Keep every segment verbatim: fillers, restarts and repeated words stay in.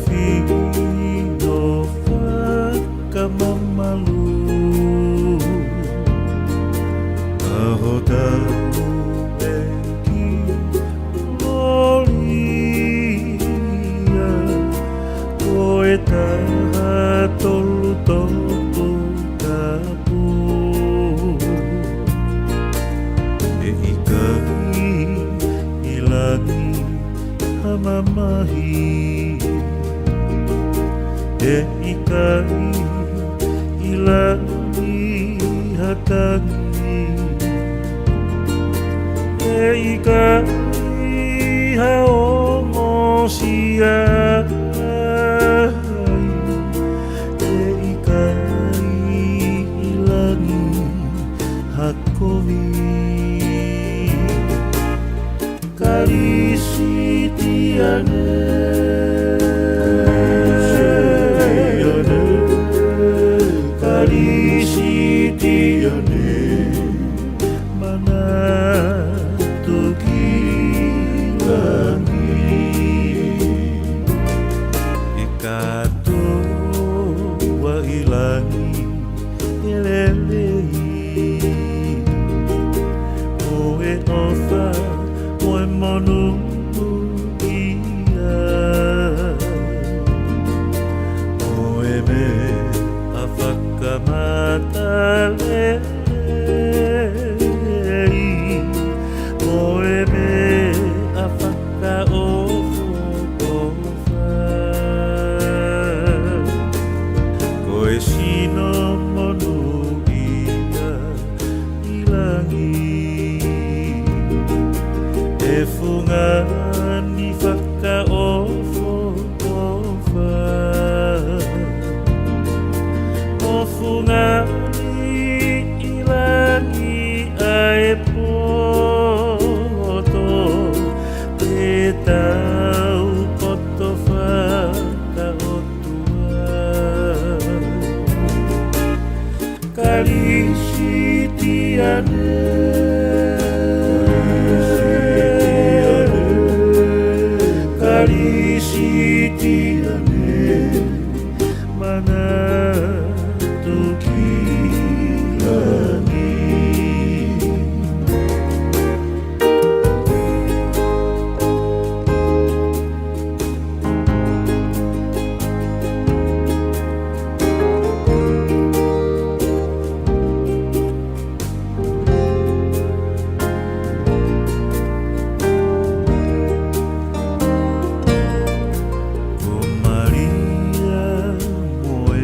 Fino fakamamalu, ʻa hotau ʻEiki kolōlia, ko e taha tolu Toputapu. ʻE ʻikai ʻi langi ha mamahi, ʻe ʻikai ʻi langi ha tangi, ʻe ʻikai ha ongosia, ʻe ʻikai ʻi langi ha kovi. Kalisitiane, Kalisitiane, manatu ki langi. ʻE kātoa ʻi langi ʻe lelei, ʻo e ʻofa mo e monūʻia, ʻo e meʻa fakamatala lelei, ʻo e meʻa fakaʻofoʻofa. Ko e sino monūʻia ʻi langi, ʻe fungani fakaʻofoʻofa, ʻo fungani ʻi langi ʻa e poto, te tau poto fakaʻotua. Kalisitiane, Kalisitiane, manatu ki langi. Ko Malia mo e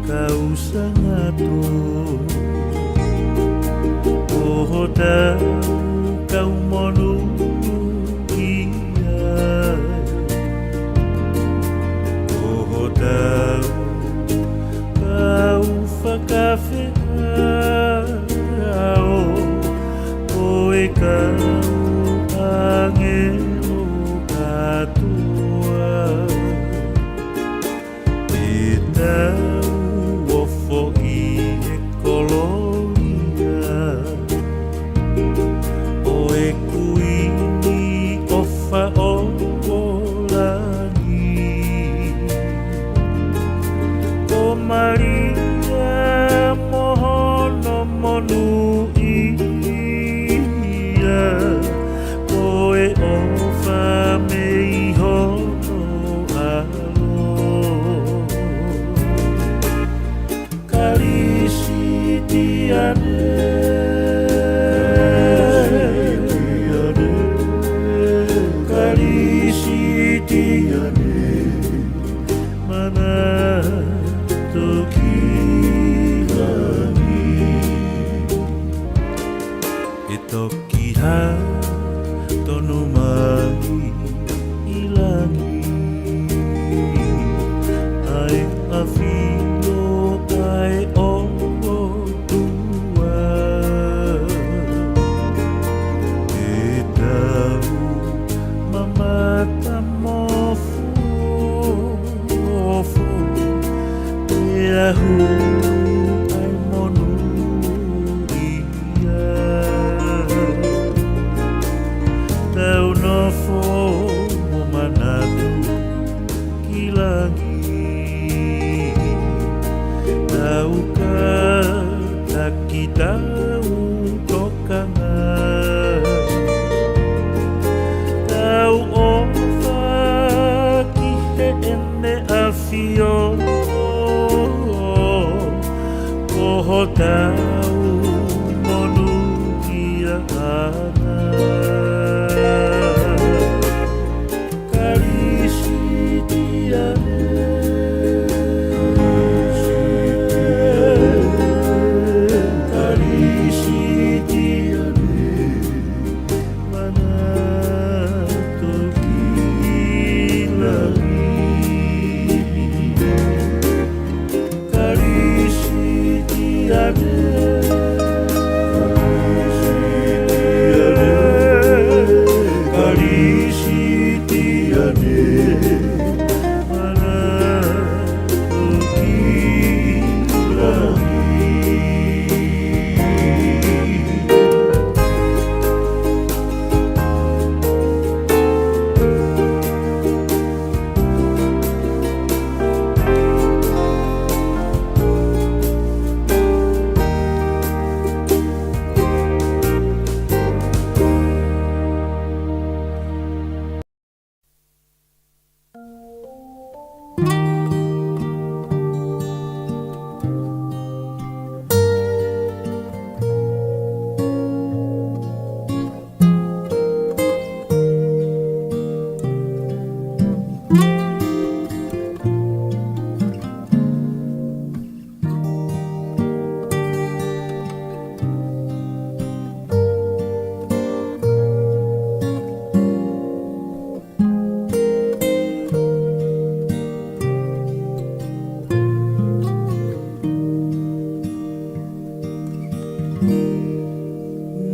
kau sangato, ko hotau kau monūʻia, ko hotau kau fakafeʻao, ko e kau ʻāngelo kātoa. Te tau ofo ʻi he kolōlia ʻo e Kuini ʻofa ʻo langi. Ko Malia mo hono monūʻia, ko e ʻofa mei hono ʻAlo. Kalisitiane, Kalisitiane, manatu ki langi. ʻE toki hā tonu mai ʻi langi ʻa e ʻafio ʻa e ʻOtua. ʻE tau mamata mofumofu, pea hū ʻa e monūʻia. Tau nofo mo manatu ki Tau kātaki, tau tokanga, tau ʻofa ki Heʻene ʻAfio, ko hotau monūʻiaʻanga. Kalisitiane, Kalisitiane, manatu ki langi. Kalisitiane, Kalisitiane, manatu ki langi.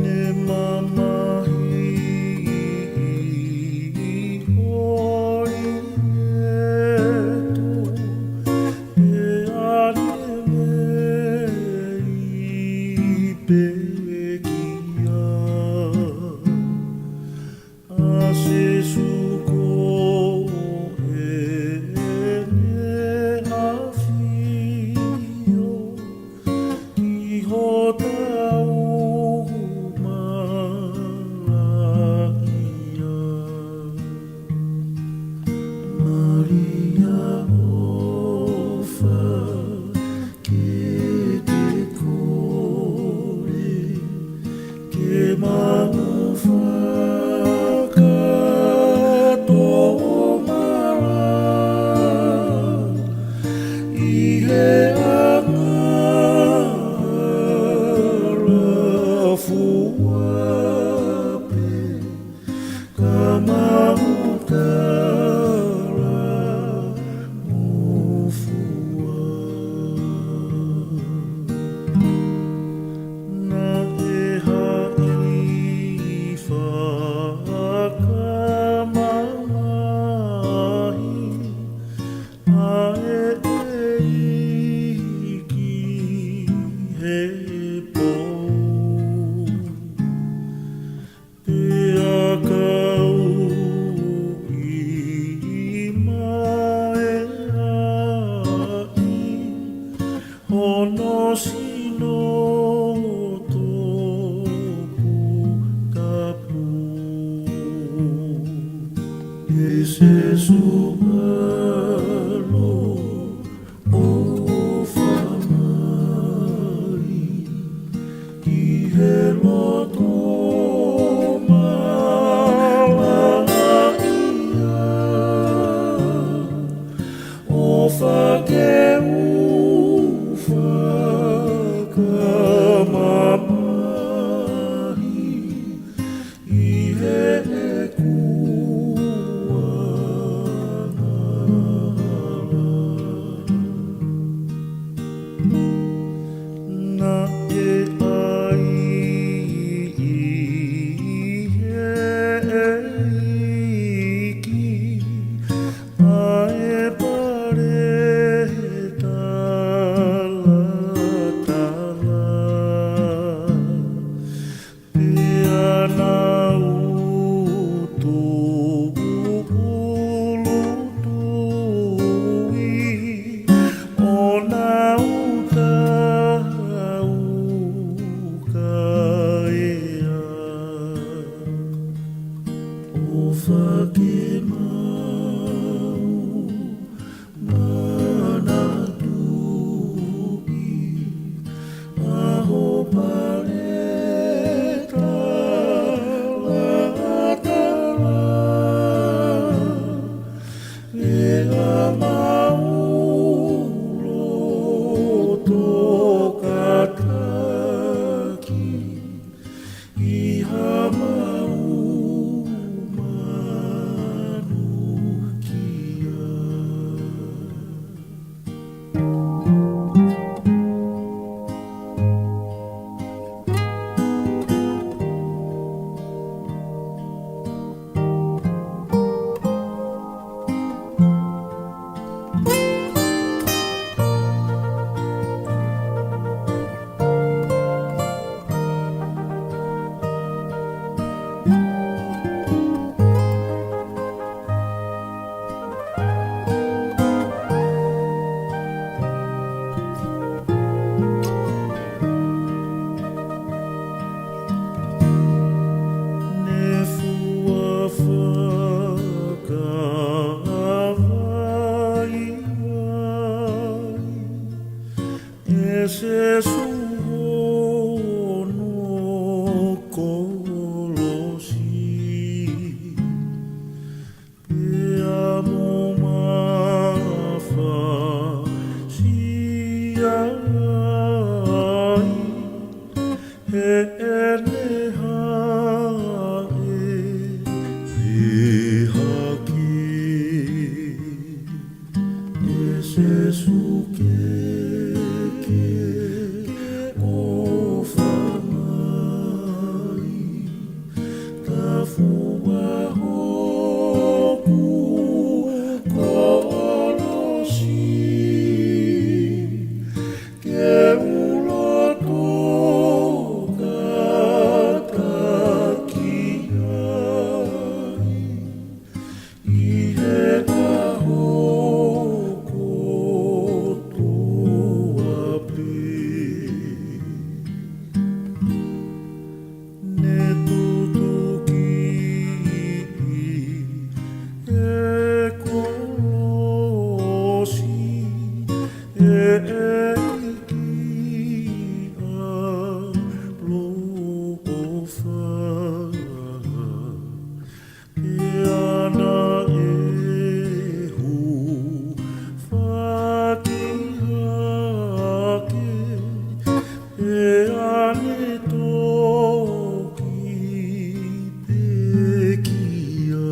Ne mamahiʻi ʻi holi etu, pea ne mei pekia ʻa Sīsū ko ʻEne ʻAfio ki hotau malaʻia. Malia ʻofa, ke te kole ke mau fakatomala ʻi he angahala fua pē, ka mau tala mo fua. Naʻe haʻi fakamamahi ʻa e ʻEiki he pō, pea kau ʻi maʻa ʻi hono sino toputapu. ʻE Sīsū ʻAlo, ʻofa mai ki he loto malaʻia, ʻofa ke u fakamamahi ʻi heʻeku angahala. Naʻe ʻai ʻi he ʻEiki ʻa e pale tala Sīsū hono kolosi, pea mo mafasia ai heʻene haʻele hake. ʻE Sīsū, ke ke ʻofa mai, tafua hoku kolosi, ke u loto kātaki ai ʻi he ʻaho kotoa pē. Ne tutuki ʻi he kolosi ʻe ʻEiki ʻaloʻofa, pea naʻe hūfaki hake, pea ne toki pekia.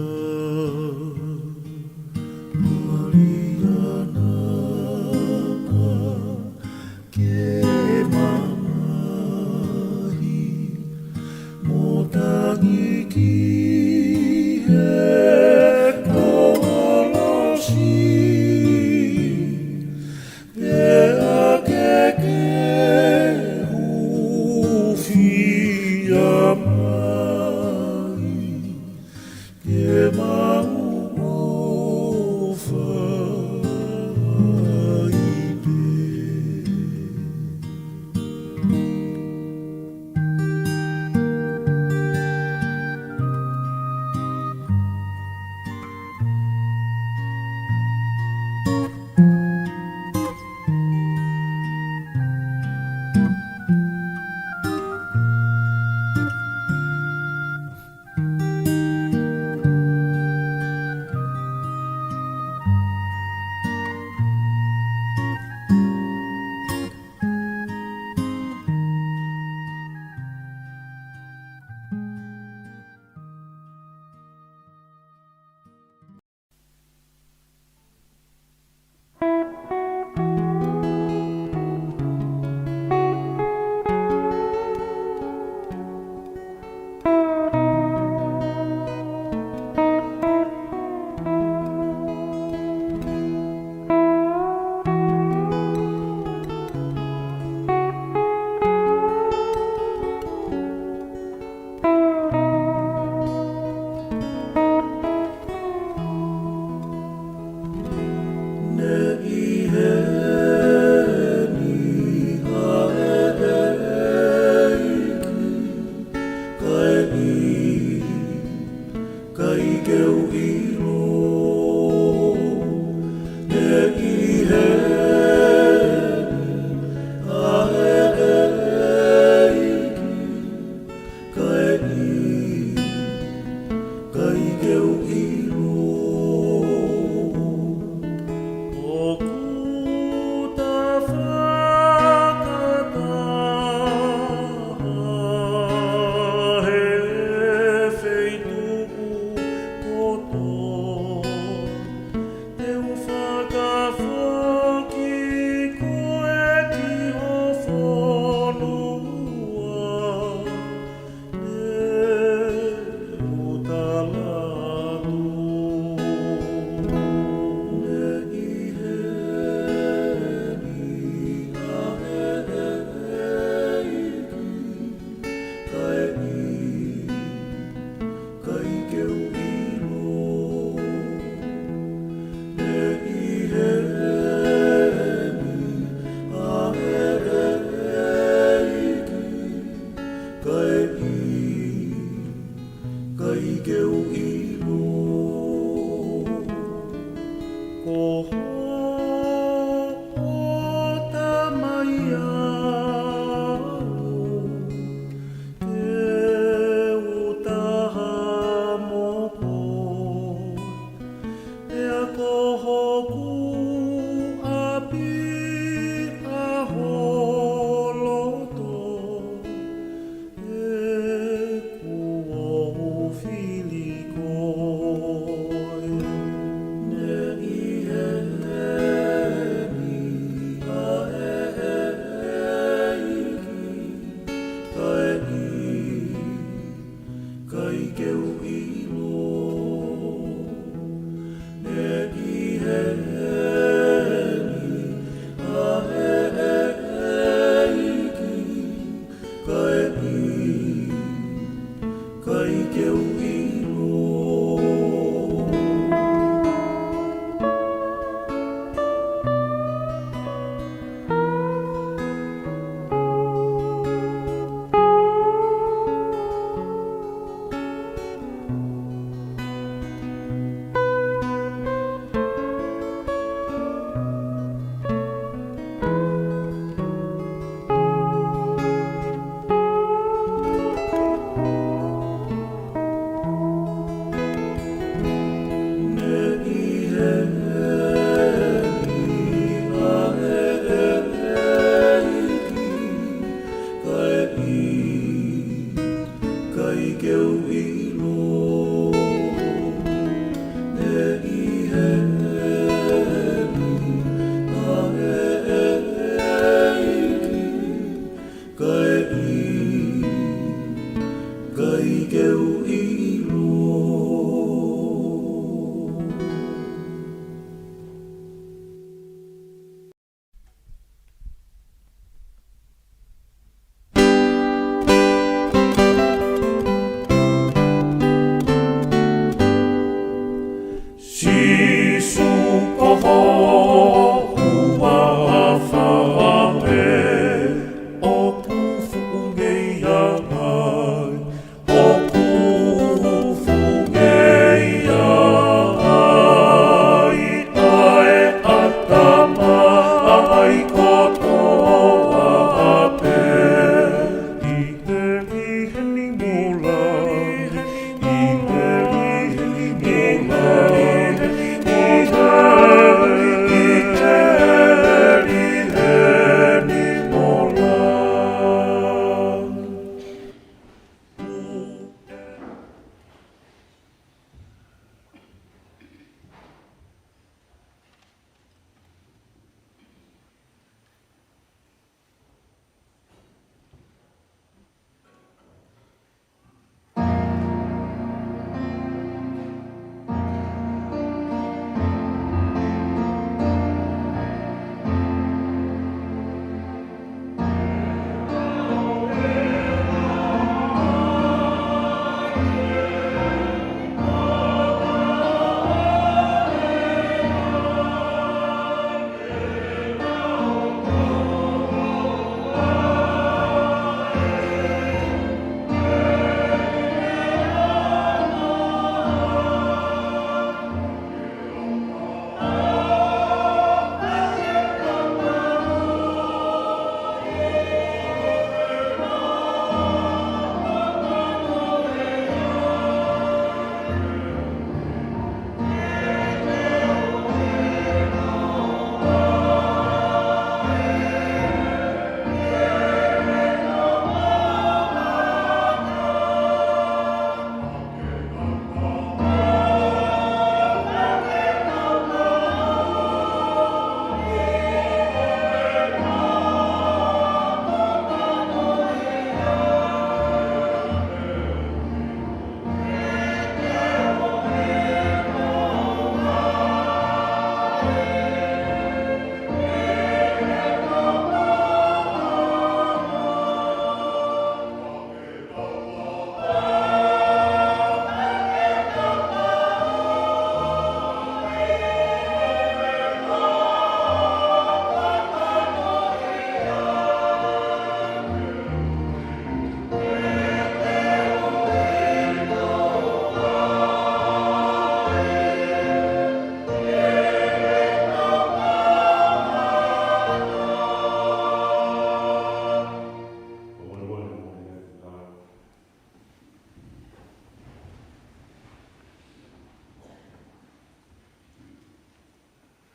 Malia naʻa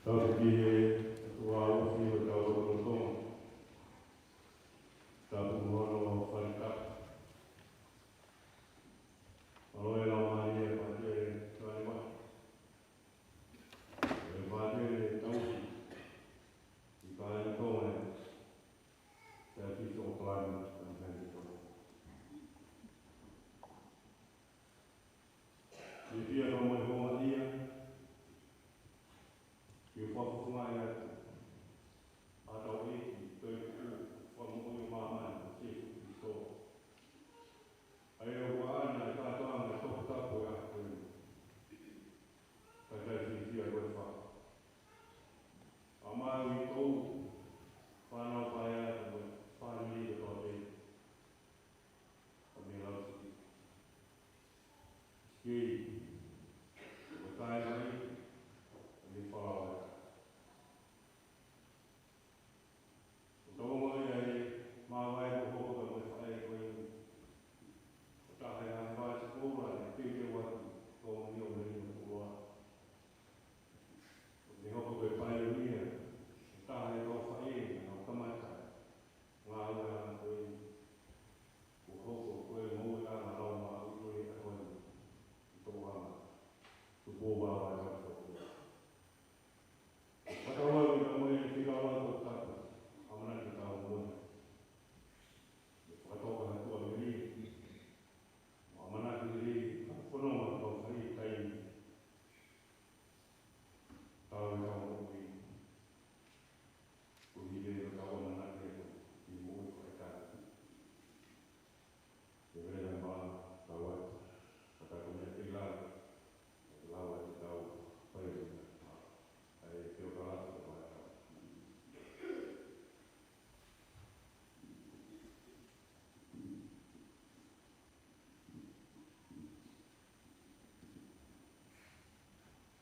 Tau ki he ʻOtua ʻofa ʻi hotau lotolotonga. Tapu mo hono fale tapu. Mālō e laumālie ʻa e Pātele Taliva. ʻE Pātele Tauhi. ʻI Kāinga Tonga. Taifisi ʻo Kalani, Kalani Tonga. Fiefia ka mo e houngaʻia ke fakafofongaʻi atu ʻa hotau ʻEiki, Toetuʻu, Fakamoʻui ʻo māmani, ko Sīsū Kalaisi. ʻA ia ʻoku ʻaʻana e kātoanga toputapu ʻo e ʻaho ko eni. Kae taifisi ko e fā. ʻA maui tou fānau paea mo e fāmili kotoa pē. ʻA mei Lausi. Kei. Ko tai mai. ʻA mei Falaoa. ʻO tau ongoʻi ai, māvae ko hoko ka mo e faʻē ko eni. Ko e taha ia ʻa e fā sikola, ʻe teuteu atu, ko e ʻomai ʻo Melino Kuloa. ʻO ne hoko ko e paionia, ko e taha ia ʻo e faʻē, ʻa e kamata. Ngāue ʻa ko eni. Ko hoko ko e moʻui ʻa e laumālie ko e ʻaho ni. ʻI Tonga. Tupou vāvāvae ʻa e Fakamoʻui. Fakatauange ka mo e fika ʻo e toputapu, ʻamanaki ke tau moʻui. Fakatauange ha tuʻa melie. ʻAmanaki ke fononga ʻo fai taimi. Tau e tau moʻui. Ko e hile ʻo tau ʻamanaki ko e moʻui fakaʻetau. Ke vela ma tau atu, ka tau kone te lau, ka te lau atu tau, pai atu. ʻAi, te o kala atu, pai atu.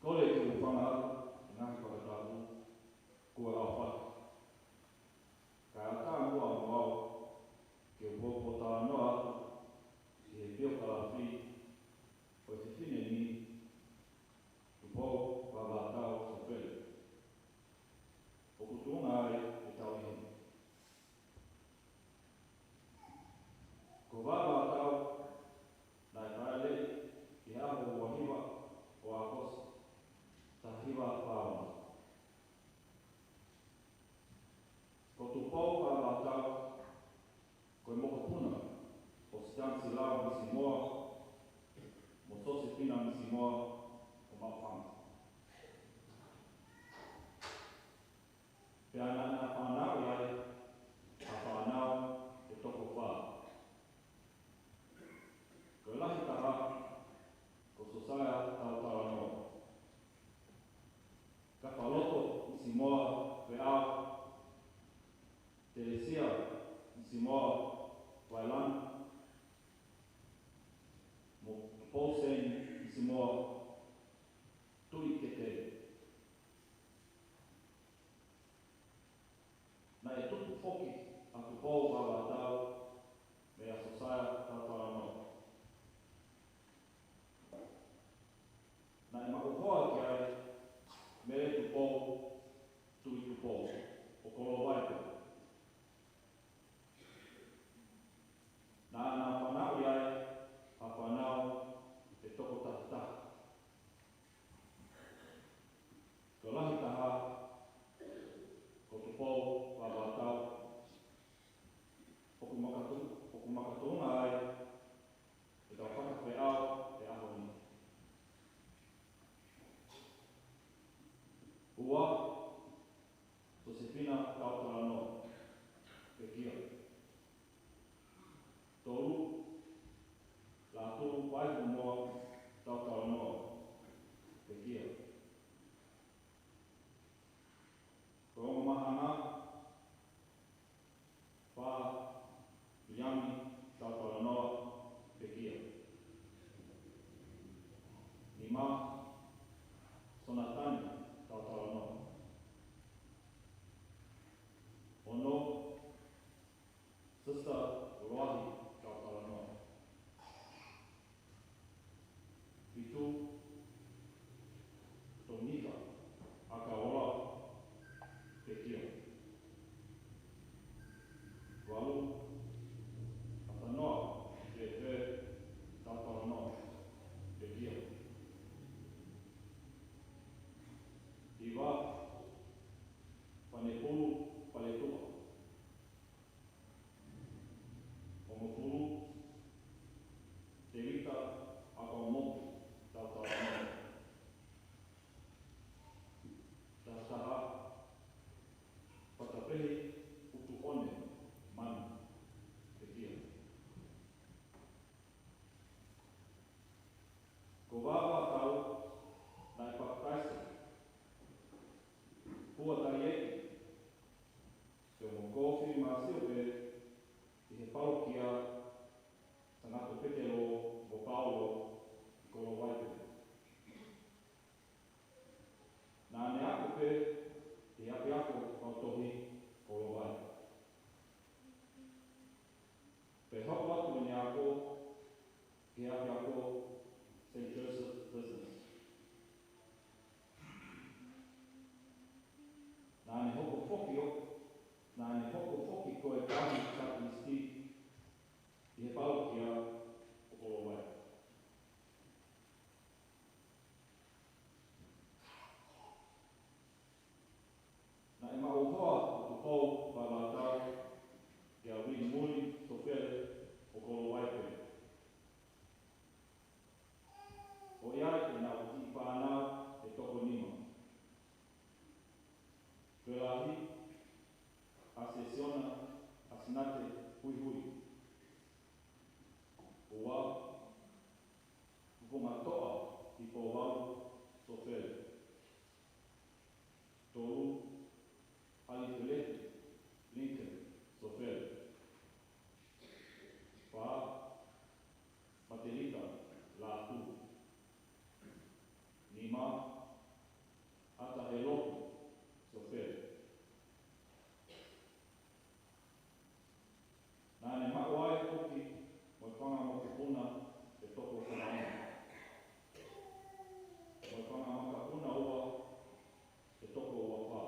Kole ke u hūfanga atu, ʻi he ngaahi fakatapu, kuo ʻaofaki. Kae ʻatā muʻa mo au, ke u poupou talanoa atu, ʻi he piokalafi, ʻo e fefine ni, Tupou Vavaʻatau Sofele. ʻOku tuʻunga ai ʻetau ʻi heni. Ko Vavaʻatau, naʻe fāʻeleʻi ʻi he ʻaho ua hiva ʻo ʻAokosi, taha hiva fā ono. Ko Tupou Vavaʻatau, ko e mokopuna ʻo Sitanisila Misimoa, mo Sosefina Misimoa ʻo Maʻufanga. Pea naʻa na fānau ai, ha fānau ʻe toko fā. Ko e lahi taha, ko Sosaia Tautalanoa. Kafaloto Misimoa Feʻao, Telesia Misimoa Vailani, mo Pauseni Misimoa Tuʻi Kete. Naʻe tupu foki ʻa Tupou Vavaʻatau meia Sosaia Tautalanoa. Naʻe maʻu hoa ki ai Mele Tupou Tuʻitupou ʻo Kolovaipo. Naʻa na fānau ai ha fānau ʻe toko taha taha. Ko e lahi taha, ko Tupou Vavaʻatau, ʻoku makatu-, ʻoku makatuʻunga ai ʻetau fakafeʻao he ʻaho ni. Ua, Sosefina Tautalanoa, pekia. Tolu, Lātū Vaihumoa Tautalanoa, pekia. Ko e ongo mahanga, fā, Viliami Tautalanoa, pekia. Nima, Sonatani Tautalanoa. Sio pē ʻi he palokia Sangato Petelo mo Paolo ʻi Kolovaipe. Naʻa ne ako pē ʻi he ʻapiako fakatohi Kolovaipe. Pea hoko atu ʻene ako ki he ʻapiako Saint Joseph Business. Naʻa ne hoko foki ʻo, naʻa ne hoko foki ko e tangataʻeiki ʻi he palokia ʻo Kolovaipe. Naʻe maʻu hoa ʻo Tupou Vavaʻatau kia Uini Muli Sofele ʻo Kolovaipe. ʻOku ʻi ai ʻenau kiʻi fānau ʻe toko nima. Tuʻelahi, ʻAsesiona ʻAsinate Huihui. Ua, Tukumatoʻa Hipouvalu Sofele. Tolu, Alifelehi Lincoln Sofele. Fā, Matelita Lātū. Nima, ʻAtahelotu Sofele. Naʻa ne maʻu ai foki mo e fanga mokopuna ʻe toko fānau. Mo e fanga makapuna ua ʻe toko uofā.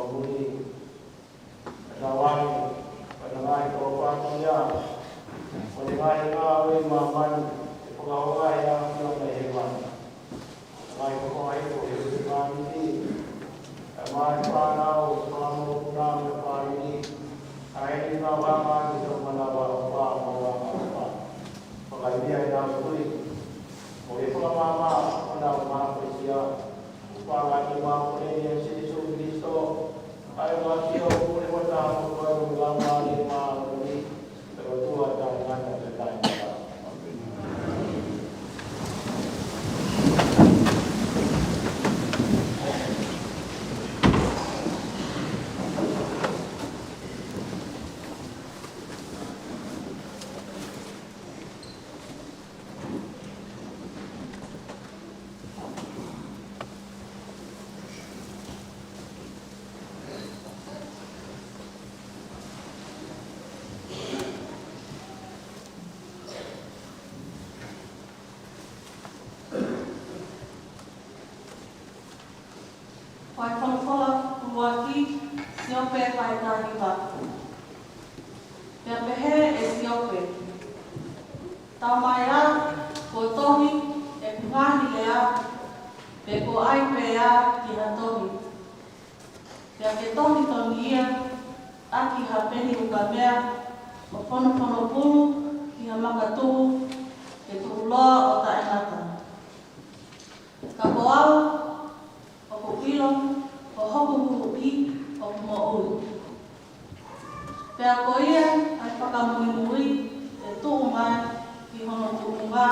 Ui, ʻa e ngaahi, ʻa e ngaahi koloa ko ia, ʻo e ngaahi ngāue ʻi māmani, ʻe fakahoa ʻe he ʻAfiona ʻi hēvani. Ngaahi koloa ʻi he husepāniti, ʻa e ngaahi fānau, fānau mokopuna mo e fāmili, ʻa eni naʻa nau hanga ʻi he manava ʻofa mo e ʻofa. Fakaivia ʻenau tui, mo ke fakamaama honau mafai sia, ʻofa ngāue ʻi māmani ʻia Sīsū Kalaisi, ʻa ia ko e ʻAfio ʻo e Puleʻanga Māʻoniʻoni, ʻa e ʻOtua taʻengata pea taʻengata. Ko e folofola ʻuluaki, Siope vahe taha hiva. Pea pehē ʻe Siope, Tau mai ā, kuo tohi ʻeku ngaahi lea, pe kuo ʻai pē ia ki ha tohi. Pea ke tohi tonu ia ʻaki ha peni ukamea, ʻo fonofono pulu ki ha makatuʻu, ke tuʻuloa ʻo taʻengata. Ka ko au, ʻoku ʻilo, ko hoku Huhuʻi ʻoku moʻui. Pea ko ia ʻa e fakamuimui ʻe tuʻu mai ki hono tuʻunga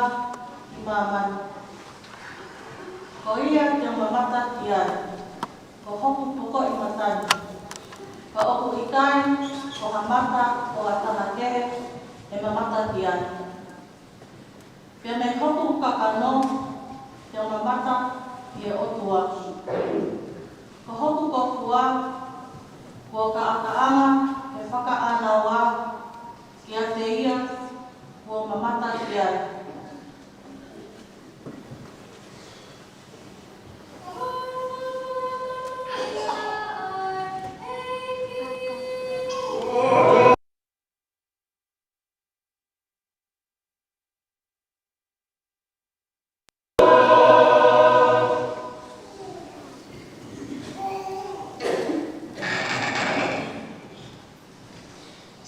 ʻi māmani. Ko ia te u mamata ki ai, ko hoku pokoʻi mata ni. Ka ʻoku ʻikai ko ha mata ʻo ha taha kehe ʻe mamata ki ai. Pea mei hoku kakano, te u mamata ki he ʻOtua. Ko hoku kofua, kuo kaʻakaʻanga he fakaʻānaua, kiate ia kuo u mamata ki ai.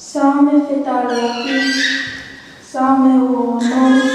Saame fetaulaki, Saame uonono.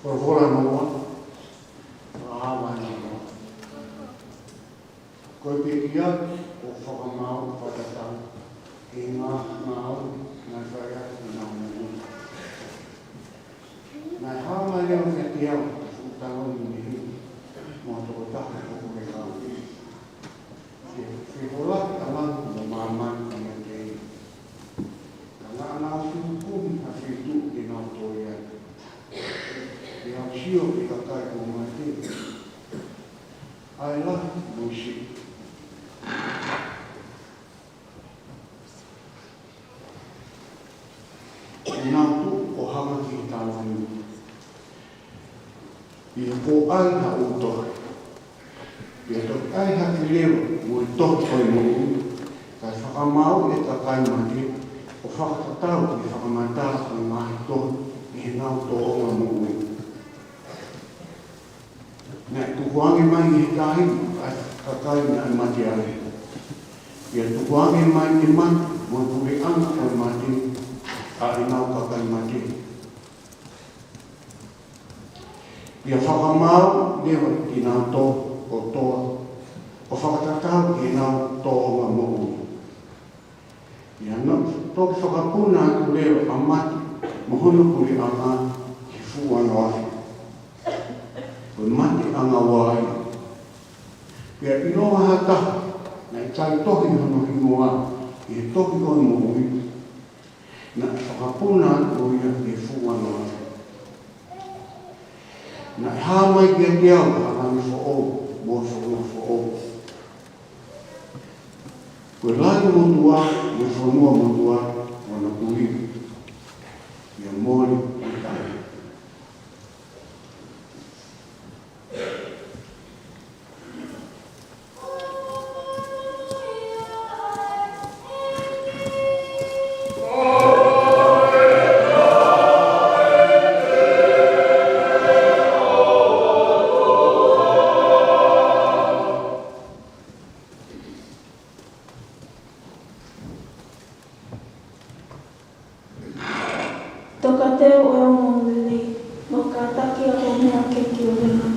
Folofola Noa, vahe ua Noa. Ko e pekia ʻoku fakamaau fakatatau ki he ngaahi ngāue naʻe fai ʻe he ngaahi moʻui. Naʻe hā mai leva kiate au ʻa e fuʻu taloni mei heni mo e tokotaha ʻoku ne kau. Ke feholakiʻi ʻa langi mo māmani kiate ia. Ka naʻa nau fekumi ha feituʻu ke nau tō ai. Pea u sio ki he kakai kuo mate, ʻa e lahi mo e siʻi, ʻo nau tuʻu ʻo hanga ki he taloni. Pea kuo ʻai ha ʻū tohi. Pea toki ʻai hake leva mo e tohi ʻo e moʻui, kae fakamaauʻi ʻe he kakai mate, ʻo fakatatau ki he fakamatala ʻo e ngaahi tohi ʻi heʻenau tōʻonga moʻui. Naʻe tukuange mai ʻe he tahi ʻa e kakai naʻe mate ange. Pea tukuange mai ʻe mate mo e puleʻanga ʻo e mate ʻa ʻenau kakai mate. Pea fakamaau leva kinautolu kotoa, ʻo fakatatau ki heʻenau tōʻonga moʻui. Pea naʻe toki fakapuna atu leva ʻa mate mo hono puleʻanga ki he fuʻu anoafi. Ko e mate ʻanga ua ia. Pea ʻiloa ha taha naʻe ʻikai tohi hono hingoa ʻi he tohi ʻo e moʻui, naʻe fakapuna atu ia ki he fuʻu anoafi. Naʻe hā mai kiate au ha langi foʻou mo e fonua foʻou, ko e langi motuʻa mo e fonua motuʻa, ʻo na kuliu ia mole ʻi tahi. Tokateu ʻo e ongoongolelei, mo e kātaki ʻa e meʻa kehe ʻo e ʻEiki.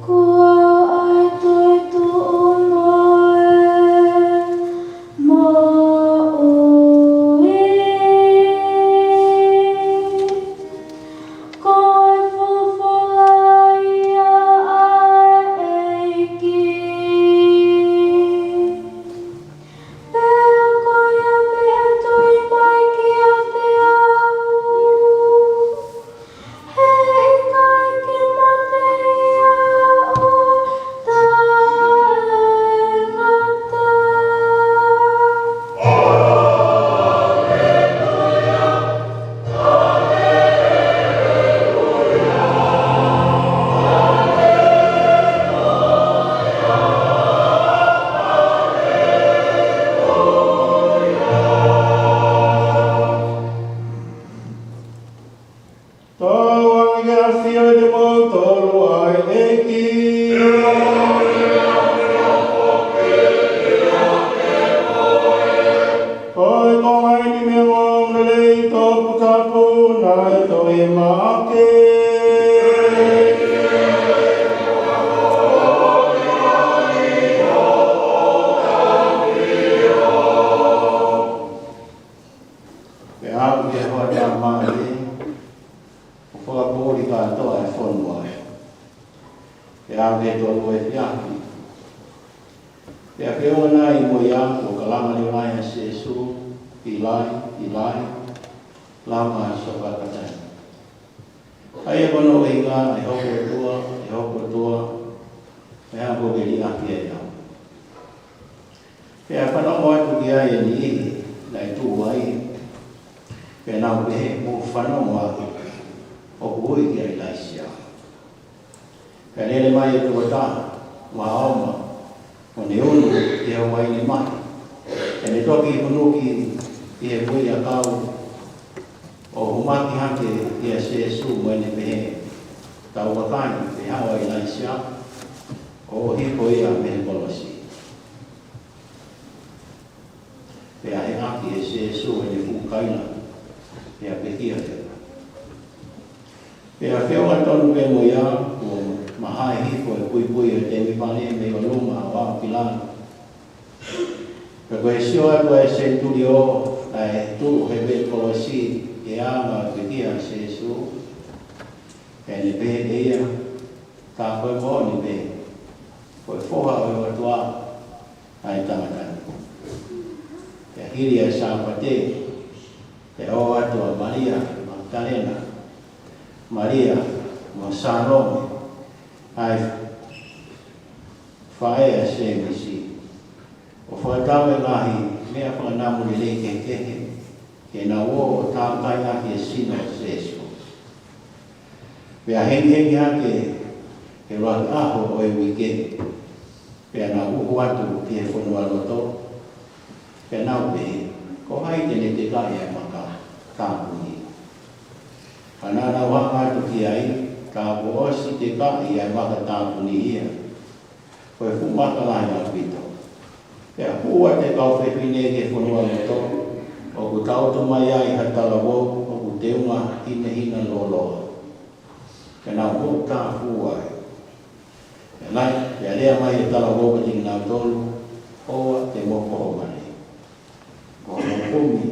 Kuo ʻai toetuʻu mo e moʻui. Ko e folofola ia ʻa e ʻEiki. Pea ko ia pē ʻe tui mai kiate au, heʻikai ke mate ia ʻo taʻengata. Tau ange ke ʻafio ʻiate kimoutolu ʻa e ʻEiki. Ko e konga ʻeni mei he ongoongolelei toputapu naʻe tohi ʻe Maʻake. Pea aʻu ki he hoʻatā mā, ʻo fakapoʻuli kātoa ʻa e fonua. Pea aʻu ki he tolu efiafi, pea feʻunga nai mo ia, kuo kalanga leva ai ʻa Sīsū, ʻĪlai, ʻĪlai, Lama Sopakatani. ʻA ia ko hono ʻuhinga, ʻe hoku ʻOtua, ʻe hoku ʻOtua, ʻe hā koe ke liʻaki ai au? Pea fanongo atu ki ai e niʻihi naʻe tuʻu ai, pea nau pehē, Mou fanongo atu, ʻoku ui kia ʻIlaisiā. Pea lele mai e tokotaha, ʻo ʻomai hono unu ki he uaine mahi. Pea ne toki hunuki ʻi he kui ʻakau, ʻo hūmaki hake kia Sīsū mo ʻene pehē, Tau vakai pe ʻe haʻu ʻa ʻIlaisiā, ʻo hifo ia mei he kolosi. Pea heʻaki ʻe Sīsū ʻene fuʻu kaila, pea pekia leva. Pea feʻunga tonu pē mo ia, kuo mahae hifo e puipui ʻo e temipale mei ʻolunga ʻo aʻu ki lalo. Pea ko e sio atu ʻa e senituliō naʻe tuʻu hē pē kolosi, ʻi he anga ʻo e pekia ʻa Sīsū, pea ne pehē ʻe ia, Tā ko e moʻoni pē, ko e Foha ʻo e ʻOtua ʻa e tangata ni. Pea hili ʻa e Sāpate, pea ō atu ʻa Malia Makitalena, Malia mo Sālome, ʻa e faʻē ʻa Sēmisi, ʻo fakatau e ngaahi meʻa fakanamu lelei kehekehe, ke nau ō ʻo tāmateʻi ʻaki e sino ʻo Sīsū. Pea hengihengi hake he ʻuluaki ʻaho ʻo e uike, pea nau ʻuhu atu ki he fonualoto, pea nau pehē, Ko hai te ne tekaʻi ʻa e maka tāpuni? Ka naʻa nau hanga atu ki ai, ka kuo ʻosi tekaʻi ʻa e maka tāpuni ia, ko e fuʻu maka lahi ʻaupito. Pea hū atu e kau fefine ki he fonualoto, ʻoku tangutu mai ai ha talavou ʻoku teunga hinehina lōloa. Pea nau hoʻatā fua ai. Pea lea, pea lea mai e talavou kiate kinautolu, ʻOua te mou koho male. Ko hono kumi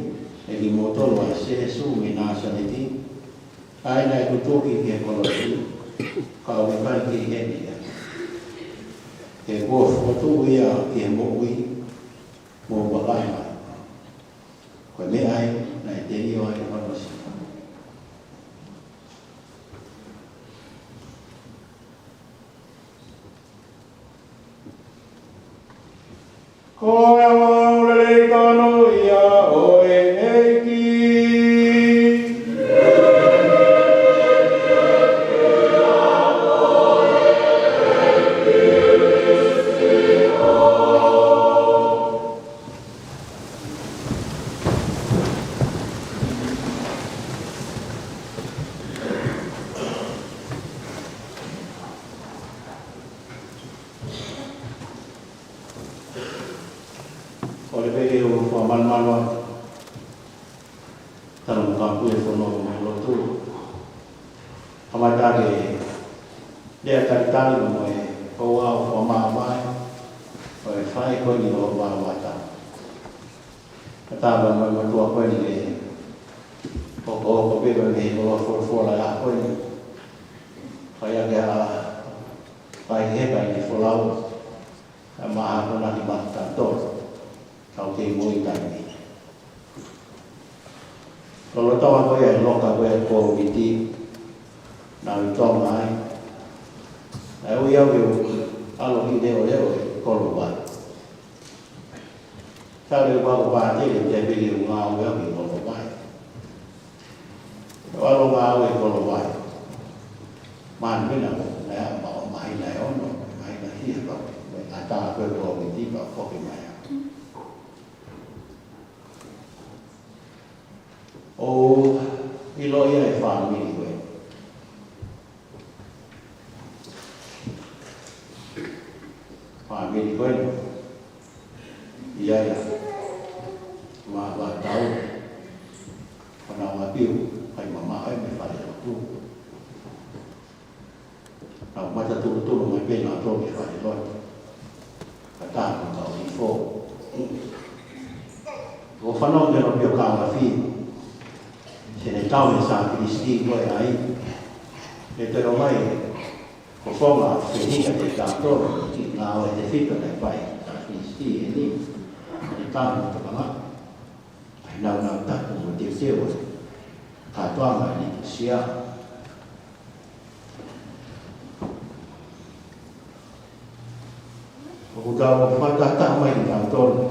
ʻe kimoutolu ʻa Sīsū mei Nāsaleti, ʻa ia naʻe tutuki ki he kolosi, ka ʻoku ʻikai ke ʻi heni ia. He kuo fokotuʻu ia ki he moʻui, mou vakai mai. Ko e meʻa ia naʻe telio ai hono sino. Ko e ongoongolelei tonu ia ʻo e ʻEiki. Kole pē ke u fakamalumalu atu. Tala mo ka pui e fono mo e lotu. Kamata ke lea talitali mo e ʻoua ʻo fakamāvae ʻo e fai ko eni ʻo vāvata. Ka tala mo e matua ko eni ke hokohoko pē ko e meʻa ko e folofola ʻa ko eni. Kai ake ha kai heka ʻi he folau. ʻA e maha ko ena ki mata tolu, tau kei moʻui taimi. Lolotonga ko ia e loka ko ia Kōviti, naʻa ku ʻi Tonga ai. Naʻe ui au ke u ʻalu ʻo leʻoleʻo ʻi Kolovai. Tau leʻo pako pātele te pili u ngāue au ʻi Kolovai. ʻO ʻalu ngāue ʻi Kolovai. Māmina ko, naʻe ʻa ma o mahina ʻe ono, mahina hia pau, mo e ʻatā ko e Kōviti pau foki mai au. ʻO ʻiloʻi ʻa e fāmili ko ē. Fāmili ko ē. ʻI ai ʻa e vā, vā tau. Ko ena ʻa Piu, kai mamaʻo e mei fale lotu. Nau mata tulutulu mai pē nautolu ki fale lotu. Ka tā ko e kau hifo. ʻO fanongo ki he ʻapi ʻo Kalafi. Senitā ʻo e Sāpilisiti ko ē ai. ʻE te ʻomai ko e founga fehiʻa kiate kitautolu, ki he ngāue tefito naʻe fai ʻe he Sāpilisiti ʻi heni. Senitā ʻo e tokanga. ʻAi nau nau tapu mo teuteu. kātoanga ʻi he Litusia. ʻOku tau fakatahataha mai kitautolu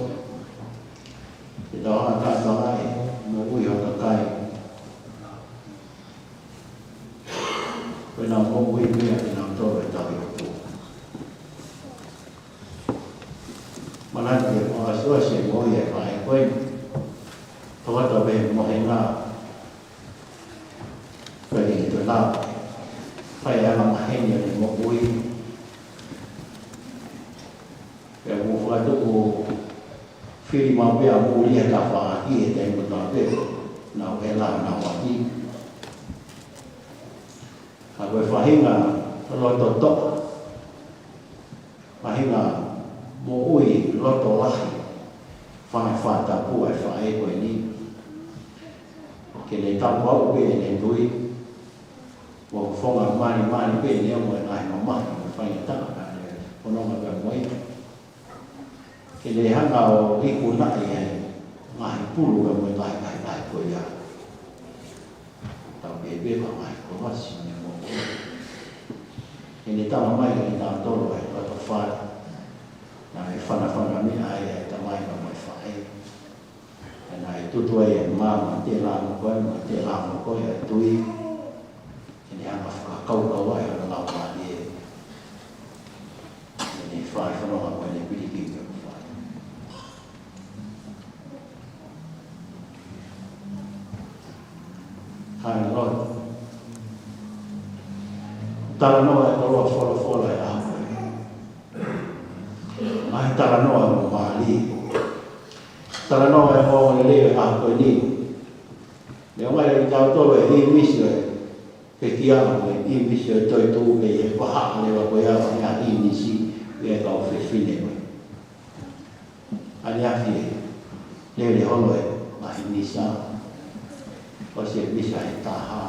ke tau hanga ʻo kātoanga ʻi he moʻui ʻa e kakai ko ē naʻa nau moʻui pē ʻa kinautolu ʻi he tauhi ʻOtua. Manatu ki he moʻui ʻa Siosefa mo e faʻē ko ē. Tokata pē mo e ngaahi fai ʻe he tōnounou, fai ʻa e maheni ʻo e moʻui. Pea ʻoku fakatupu fili maʻu pē ʻa muli ʻa e tafaʻaki ʻi he taimi kotoa pē. Naʻa nau ʻi he lao naʻa nau ʻi ai. Ka ko e faʻahinga loto toʻa, faʻahinga moʻui loto lahi, fanga fakatapu ʻa e faʻē ko eni. Ke ne tapu au pē ʻene tui, ʻo fonga malimali pē ʻene ongo e ngaahi mamahi mo e faingataʻa naʻa ne fononga pē mo ia. Ke ne hanga ʻo ikunaʻi ʻa e ngaahi pulu pea mo e ngaahi, ngaahi, ngaahi ko ia. Tau pehē pē ko e ngaahi kolosi ʻo e moʻui. Ke ne tala mai kiate kitautolu ʻa e loto fale naʻe fanafana mei ai ʻa e tamai pea mo e faʻē. Pea naʻe tutu ai ʻa e mā, mā tēlā mo koe, mā tēlā mo koe, ʻa e tui. Ke ne hanga ʻo fakakaukauʻi hono laumālie. Ke ne fai fononga mo ʻene pilikimi ʻoku fai. Hai loi. Talanoa e koloa folofola ʻi he ʻaho ko eni. Ngaahi talanoa ʻoku mālie. Talanoa e ongoongolelei ʻi he ʻaho ko eni. Neongo ʻikai ke tau tolo e ʻīmisi ʻo e pekia mo e ʻīmisi ʻo e toetuʻu ʻi he vahaʻa leva ko ia ʻo e ʻīmisi ʻa e kau fefine ko ē. ʻAneafi ʻe lele holo e ngaahi misa. ʻOsi e misa ʻe taha,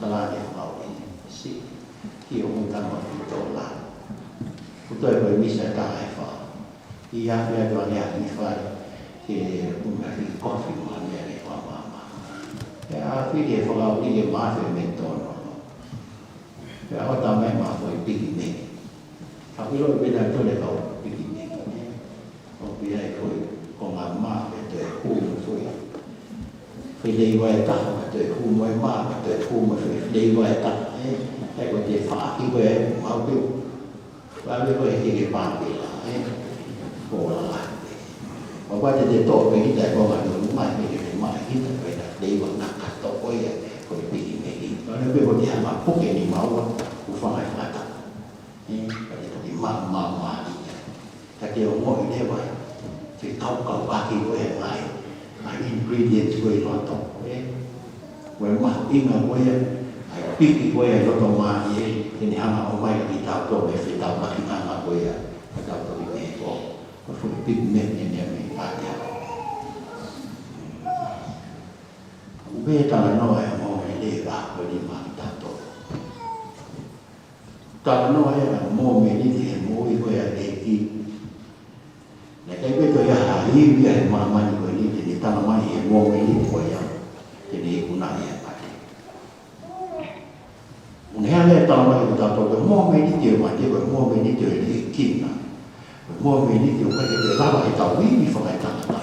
tala ʻe he fakaʻuli, siʻi kiʻi ongo tama ki tō la. Kuo toe ko e misa ʻe taha ʻe fā. ʻI he afi atu ʻaneafi ki fale, ke ʻumaʻā e kiʻi kofi mo ha meʻa ke fakamāmā. Pea fili e fakaʻuli ke mafe mei tōnounou. Pea ʻoatu mai mo e foʻi pikimeki. Ka ʻilo pē naʻe tole e kau pikimeki. ʻOku ʻi ai e foʻi konga mā pea toe hū mo e foʻi fileiva ʻe taha, pea toe hū mo e mā, pea toe hū mo e foʻi fileiva ʻe taha, ē. ʻE ko e te faʻaki ko ē mau pē. Pea ko e ke ke pāke la, ē. Ko la la. Pea ko e te te toʻo pē kita e konga nunuma, ke ke te maʻa kita pē na fileiva kakato ko ia, ko e pikimeki. Pea ko e te hanga puke ni maua, ʻo fanga ʻi ngata. Ē, pea te toki mā, mā, mā, ē. Ka te ongoʻi leva, ke kaukauʻaki ko ē ngaahi, ngaahi ingredients ko ē ʻi loto, ē. Ko e mahuʻinga ko ia, ʻa e piki ko ia ʻi loto mālie, ke ne hanga ʻo ʻomai kiate kitautolu e fetaulaki nganga ko ia, ka tau toki pehē ko, ko e foʻi pikimeki eni mei ʻAtiapo. ʻOku pehē talanoa e ongoongolelei ʻa ko eni maʻa kitautolu. Talanoa ia ʻa e momeniti he moʻui ko ia ʻa e ʻEiki. Naʻe ʻikai pē toe ʻi ai ha ivi ʻi he māmani ko eni te ne tala mai he momeniti ko ia te ne ikunaʻi ʻa e mate. ʻOku ne hanga ʻo tala mai kiate kitautolu ko e momeniti ʻo e mate, ko e momeniti ʻo e liʻekina. Ko e momeniti ʻoku ʻikai ke toe lava ʻe he tauhi ni fakaetangata.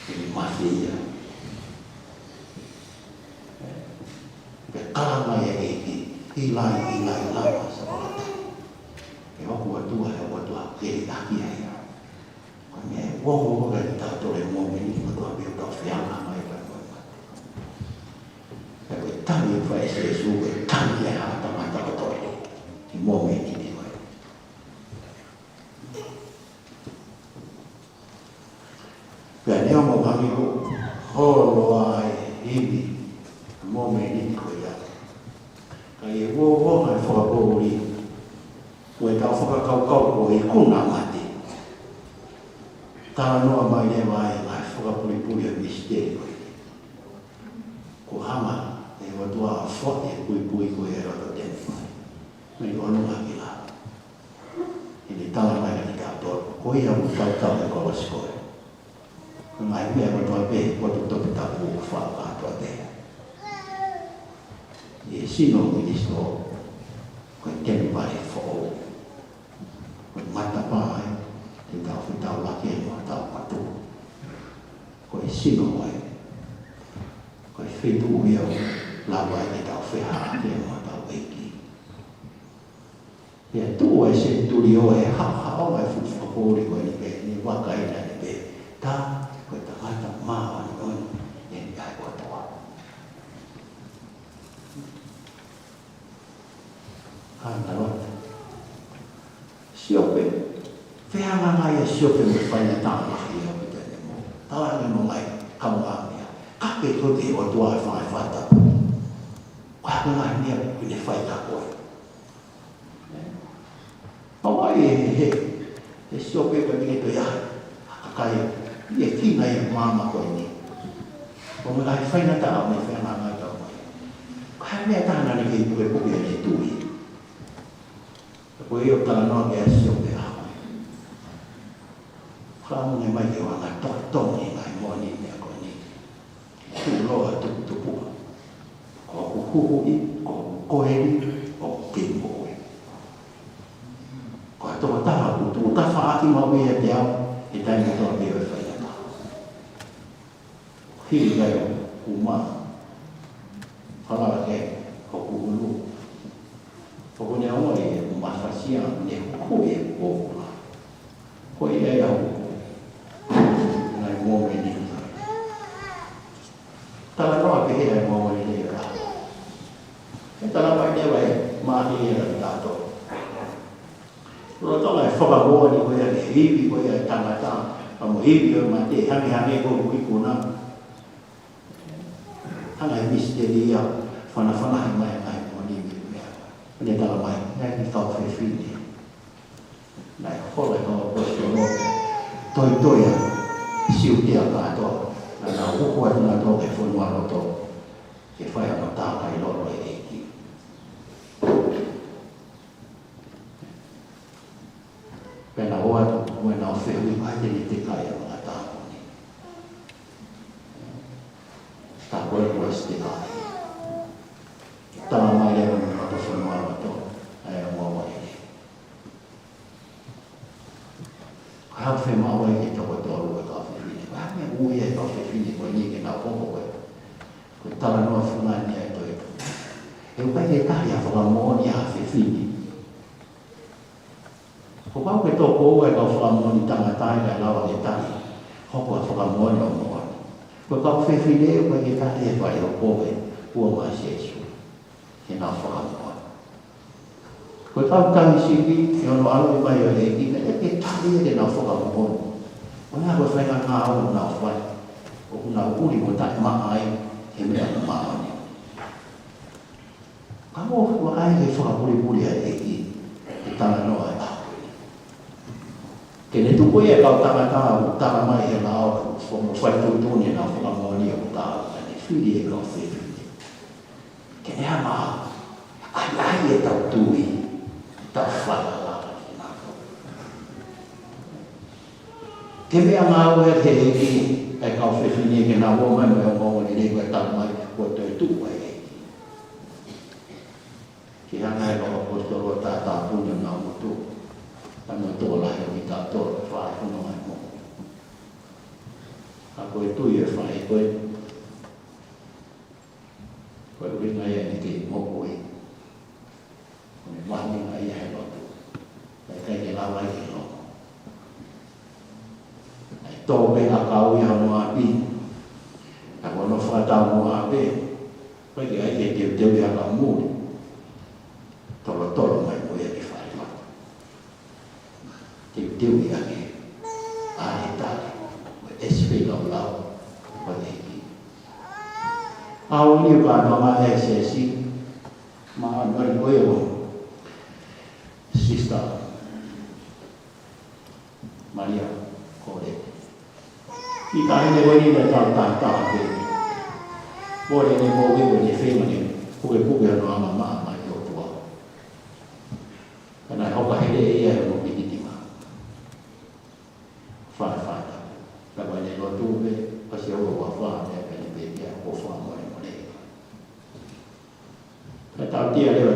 Ke ne mate ia. Pea tala mai ʻe he ʻEiki, ʻIlai, ʻIlai, lama sapakitāni. Ko hoku ʻOtua, ko hoku ʻOtua, ʻoku ke liʻaki au. Ko e meʻa ʻoku ongo kiate kitautolu he momeniti kotoa pē ʻoku tau fehangahangai ai mo e mate. Pea ko e tali ʻoku fai ʻe Sīsū, ko e tali ia ʻa e tangata kotoa pē he momeniti ko ē. Pea neongo ʻoku hangē kuo holo ʻa e ivi he momeniti ko ia, ka ʻi he uouongofua ʻa e fakapoʻuli, ko ʻetau fakakaukau kuo ikuna ʻa e mate. Talanoa mai leva ʻa e ngaahi fakapulipuli ʻo e misiteli ko ē. Kuo hanga ʻe he ʻOtua ʻo foaki e puipui ko ia ʻi loto temipale. Mei ʻolunga ki lalo. ʻI he tala mai kiate kitautolu, ko ia ʻoku tautau he kolosi ko ē. Ngaahi meʻa kotoa pē, ko e toputapu ʻoku faʻa kotoa pē. ʻI he sino ʻo Kalaisi, ko e temipale foʻou. Ko e matapā ia te tau fetaulaki ai mo hotau motuʻa. Ko e sino ia. Ko e feituʻu ia ʻoku lava ai ke tau feʻao ai mo hotau ʻEiki. Pea tuʻu e senitulio ʻo haʻohaʻo e fuʻu fakapoʻuli ko eni pea ne vakai ʻo ne pehē, tā, ko e tangata māʻoniʻoni eni ʻa e ʻOtua. Hana lota. Siope, fehangahangai ʻa Siope mo e faingataʻa lahi ʻaupito ʻene moʻui. Tala ange ʻe he ngaahi kaungāmeʻa, ka ke ko e ʻOtua ʻe fai fata. Ko e hā e ngaahi meʻa ʻoku ne fai kia koe? Haʻu ai ʻe he, he, he Siope pea mei he toe ʻai. Kakai, ʻi he kina ʻi he māmani ko eni. Ko e ngaahi faingataʻa mo e fehangahangai ʻoku tau maʻu. Ko e hā e meʻa ʻe taha naʻa ne kei pukepuke ʻene tui? Ko ia ʻoku talanoa ki ai ʻa Siope ʻa. Ka mou ʻomai ke u hanga ʻo totongi e ngaahi moʻoniʻi meʻa ko eni. Tuʻuloa tuputupuʻa. Ko hoku huhuʻi, ko hoku koeli, ko hoku kei moʻui. Ko e tokotaha ʻoku tuʻu tafaʻaki maʻu ia ʻiate au, he taimi kotoa pē ʻo e faingataʻa. Hili kai ʻo uma. Falala ke hoku ʻulu. ʻOku ne ʻomai e mafasia ne huhuʻi e pōpula. Ko ia ia hoku. Ngaahi mōmeniti. Talanoa pē he ngaahi mōmeniti ia. He talamai ʻe he vahe, maʻa ia la tato. Lolotonga e fakamoʻoni ko ia, e ivi ko ia ʻo e tangata, pea mo e ivi ʻo e mate, hangehangē ko e ikuna. Hanga ʻe he misiteli ia ʻo fanafana mai e ngaahi moʻoni mo e meʻa. Pea ne talamai, ngaahi kau fefine. Naʻe hola e kau ʻaposetolo, toitoi ʻa Siutea kātoa, naʻa nau hoko atu nautolu ki he fonualoto, ke fai hono tākai lolo e ʻEiki. Pea nau ō atu, mo ʻenau fehuʻi, ʻai te ne tekai ʻa e ngaahi tāpuni. Tā ko e kuo ʻosi tekai. Talamai leva ʻe he kau ʻaposetolo, ʻa e ongo ongo ʻEiki. Ko e hā e fiemaʻu ʻa e toko tolu ʻo e kau fefine? Ko e hā e meʻa ʻoku ui ai e kau fefine ko eni ke nau hoko ko e, ko e talanoa fungani ʻa e toetuʻu? He ʻoku ʻikai ke tali ha fakamoʻoni ʻa ha fefine. Kapau ʻoku toko ua e kau fakamoʻoni tangata ia kae lava ke tali, hoko ha fakamoʻoni ʻo moʻoni. Ko e kau fefine ʻoku ʻikai ke tali he fai ʻo pove, ua mai Sēsū. Ke nau fakamoʻoni. Ko e kau tangata sipi, ʻi hono ʻaloʻi mai ʻo e ʻEiki, naʻe ʻikai ke tali ke nau fakamoʻoni. ʻO nau ko e faʻahinga ngāue ʻoku nau fai, ʻoku nau ʻuli mo taʻemaʻa ai he meʻa māʻoniʻoni. Ka mou vakai ki he fakapulipuli ʻa e ʻEiki, he talanoa ʻa e ʻaho ni. Ke ne tuku ia e kau tangata ʻoku talamai ʻe he lao, ʻoku fo-, mo fai tuʻutuʻuni ʻenau fakamoʻoni ʻoku taau, ka ne fili e kau fefine. Ke ne hanga ʻo ʻai, ʻai ʻetau tui, ʻetau falala kinautolu. Ke meʻangāue ʻa e ʻEiki, ʻa e kau fefine ke nau ō mai mo e ongoongolelei ko e talamai, ko e toetuʻu ʻa e ʻEiki. Ke hanga ʻe he kau ʻaposetolo ʻo tātāpuni honau ngutu, ʻa e motuʻa lahi ʻo kitautolu, fai hono ngaahi moʻui. ʻA ko e tui ʻe fai ko e, ko e ʻuhinga ia ʻene kei moʻui. Ko ʻene mahuʻinga ia he lotu. Naʻe ʻikai ke lava ia ke longo. Naʻe tō pē ʻakau ia hono ʻapi. Ka ko hono fakataumuʻa pē, ʻikai ke ʻai ke teuteu ia ʻakau muli. Tolotolo mai mo ia ki fale lotu. Teuteu ia ke ʻai e tali, mo e ʻesi feilaulau ʻa e ʻEiki. ʻAho ni ʻoku kānoanga e siasi, māʻoniʻoni ko ia ʻo Sister Malia Kolete. Kiʻi taʻahine ko eni naʻe taʻu taha taha pē. Mole ʻene moʻui ko ʻene feinga ke pukepuke hono angamaʻa maʻa e ʻOtua. Ka naʻe hoka heleʻi ia ʻe hono pikitima. Fāfata. Ka ko ʻene lotu pē,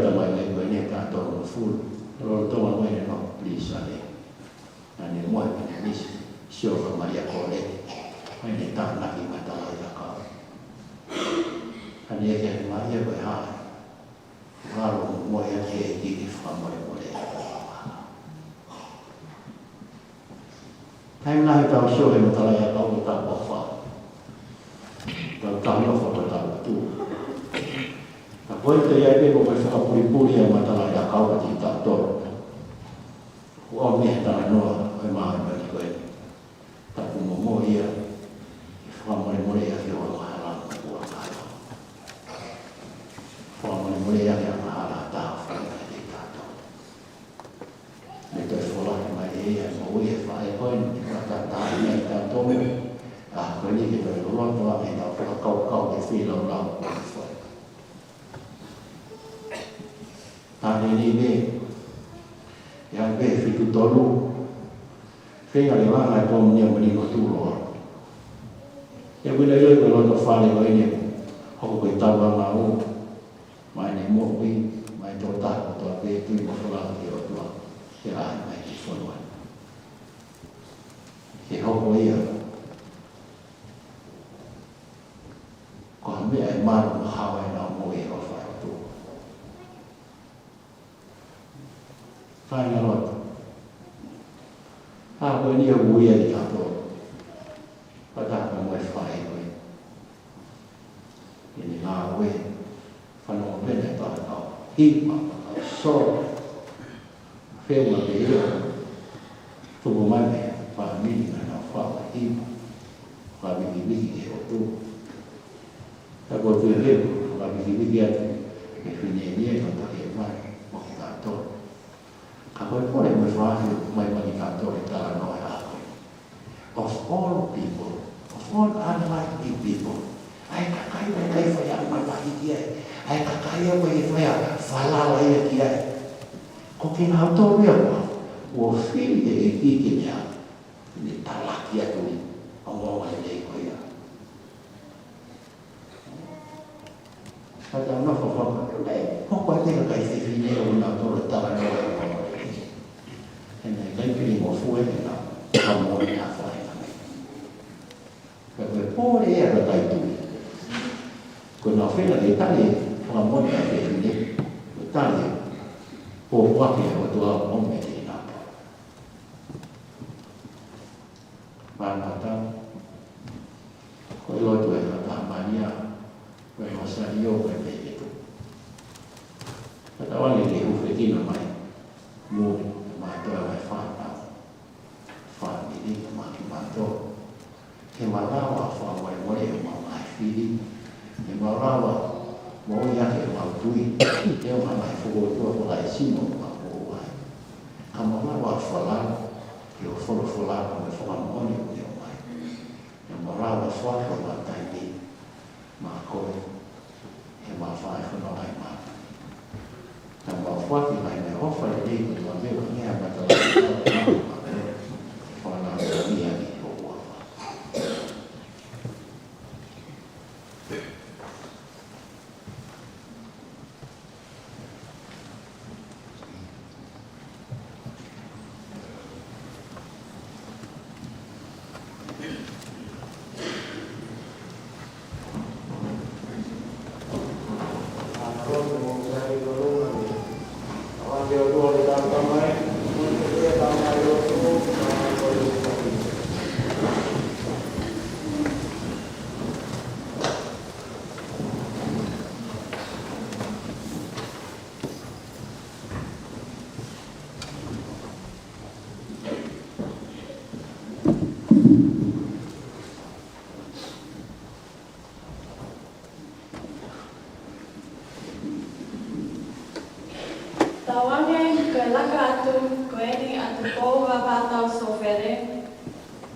Mai mai ko eni taʻu hongofulu, lolotonga mai ʻene nofo pilīsone. Naʻa ne mohe pea ne ʻinisi, Siofa Malia Kole, ʻa ʻene tānaki matalaʻiʻakau. Naʻa ne ʻeke mai ia ko e hā ʻa e ʻalu mo e ʻEiki ke fakamolemole. Taimi lahi tau sio he matalaʻiʻakau ʻo tau ʻofa. Tau tau nofo ʻo tau tū. Ka ko e te ia ke mo e fakapulipuli ʻa e matalaʻiʻakau ʻa kitautolu. Ko e meʻa talanoa ʻo e māmani ko ē. Tapu mo mo ia, ʻe fakamolemole ʻaki ʻo angahala mo ʻo angahala. Fakamolemole ʻaki angahala ʻa taha fai ʻa kitautolu. Mei te fola mai ʻe ia mo ia faʻē ko eni, ʻe fakatātā mai tautolu. ʻA ko eni ke toe loloto ʻa e tau fakakaukau ke feilaulau ko e fai. Tāne ni me, ia me fitu tolu, feinga le vanga e pō mnia mani ko tū loa. Ia wina ilo ko loto fale ko eni, hoko ko e tau anga o, mai ne moʻui, mai tō taha ko tō pē tui mo fola ki ʻOtua, ke ʻai mai ki fonua. Ke hoko ia, ko ha meʻa ʻe malu mo hawa ʻenau moʻui ʻofa ʻOtua. Kāinga lotu. ʻA ko eni ʻoku ui ai tautolu. Pata ka mo e fai ko e. ʻEne ngāue. Fanongo pē ʻene pata kau. Hipa, pata kau. So. Feʻunga pē ia. Tuku mai mei he fāmili naʻa nau fai hipa. Fakavikiviki ki he ʻOtua. Ka ko e tuʻu pē, fakavikiviki atu, ke fine ni e tau take mai, mo kitautolu. Ka ko e pole mo e faʻahi, mai mo kitautolu e talanoa ʻa ko ē. Of all people, of all unlikely people, ʻa e kakai ʻoku ʻikai fai ha mamahi ki ai, ʻa e kakai ʻoku ʻikai fai ha falala ia ki ai. Ko kinautolu ia ʻoku, ʻoku fili ʻe he ʻEiki ke ne, ne talaki atu ʻi he ongoongo lelei ko ia. Ka tau nofo faka, ʻe, hoko atu e kakai fefine ʻo nau tolo talanoa ʻo. ʻE, naʻe ʻikai pili mo fue ʻenau, ka mo ne a fai na me. Ka ko e pole ia ka kai tui. Ko nau fela ke tali, fakamoʻoni ʻa e fefine, ko tali, pōpoaki ʻa e ʻOtua ʻo me te napa. Mānata, ko e lotu ʻa e Fata Malia, ko e Losario, ko e Pepetu. Ka tau ange ke hūfekina mai, muli, ʻe mātou ʻa e fānau, fāmili, ʻe mātou, mātou. Ke malava fakamolemole ʻemau ngaahi fili, ke malava moʻui ʻaki ʻemau tui, ke ʻomai fokotuʻu ʻa e sino ʻemau moʻui. Ka malava falala, ke ʻo folofola mo e fakamoʻoni ʻoku ne ʻomai. Ke malava foaki ʻemau taimi maʻa koe, ʻemau fai fononga ʻi māmani. Ka mau foaki mai ʻemau ʻofa lelei ko e mau meʻa ni ʻa e matala ʻi māmani. Fana ʻo ia ki ho ua. Tauange ko e laka atu ko eni ʻa Tupou Vavātau Sofele,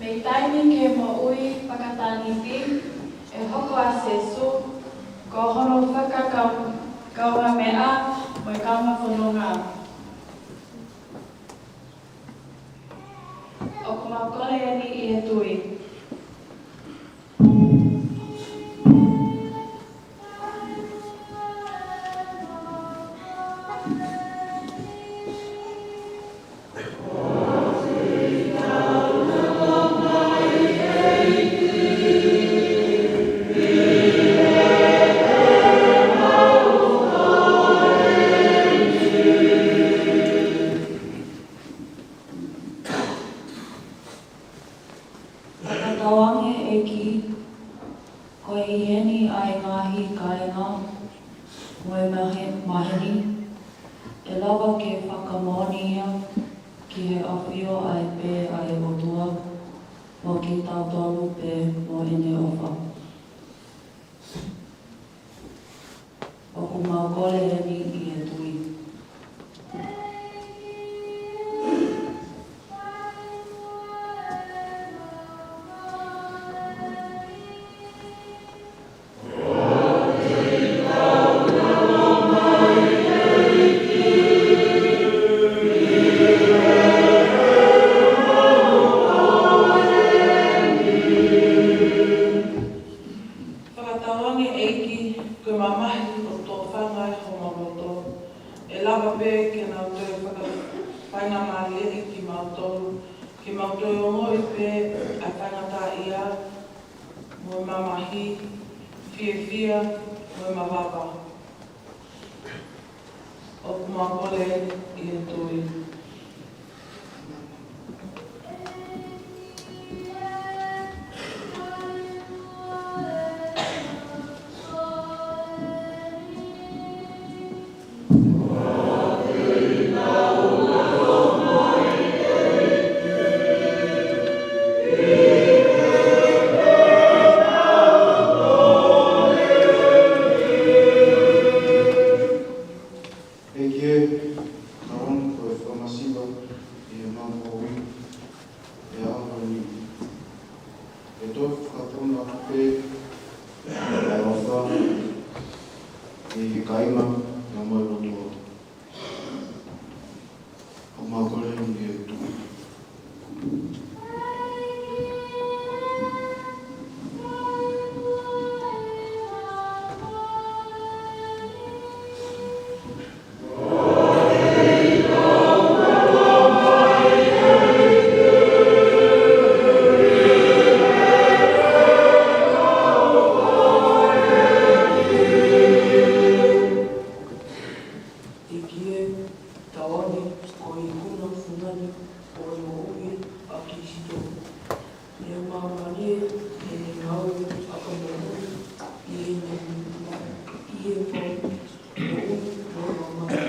mei taimi ki he moʻui fakatangiti, ʻe hoko ʻa Sīsū ko hono fakakau-, kaungāmeʻa mo e kaungāfononga. ʻOku mau kole eni ʻi he tui. ʻOfa ke fakamoʻoni ia ki he ʻafio ai pē ʻa e ʻOtua, mo kitautolu pē mo ʻene ʻofa. ʻOku mau kole eni ʻi he tui. Fakatauange ʻEiki, ko e mamahi ʻo e tōfanga ʻi homau loto, ʻe lava pē ke nau toe fakafaingamālieʻi kimautolu, ke mau toe ongoʻi pē ʻa e faingataʻaʻia, mo e mamahi, fiefia, mo e mavava. ʻOku mau kole eni ʻi he tui. ʻEiki ē, tauange ko e fakamasiva ʻi heʻemau moʻui ʻi he ʻaho ni. ʻE toe fakapuna atu pē ʻa e ʻofa ʻi he kāinga ʻi homau loto. ʻOku mau kole eni ʻi he tui. ʻEiki ē, tauange ko e ikuna fungani ʻo e moʻui ʻa Kalaisi. ʻE māmani ʻene ngāue ʻa e moʻui ʻi heʻene ma-, ʻi he moʻui, moʻui, moʻui māmani.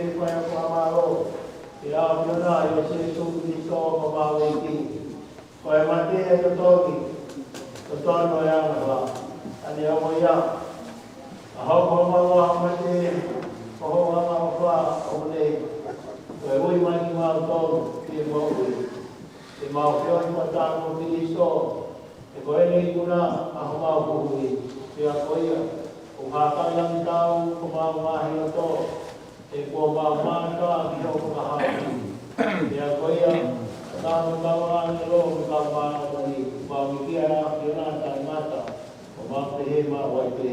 ʻEiki, ko e fakamālō ʻi he ʻAfiona ʻo Sīsū Kalaisi ko homau ʻEiki. Ko e mate ʻa e totongi, totonu ʻa e angahala, ʻa ʻene ongoʻi ʻa hoʻo, ko homau mate, ko hoʻo angaʻofa ʻo e ʻaho ni, ko e ui mai kimautolu ki he moʻui. Ke mau feohi fakataha mo Kalaisi, he ko ʻene ikuna ʻa homau huhuʻi. Pea ko ia, ʻoku hākailangitau homau ngaahi loto, he kuo mau mata ki hoʻo fakahā. Pea ko ia, ʻatā mo e kau ʻāngelo mo e kau māʻoniʻoni, mau mikia ʻa e ʻAfiona taʻengata, ʻo mau pehē maʻu ai pē.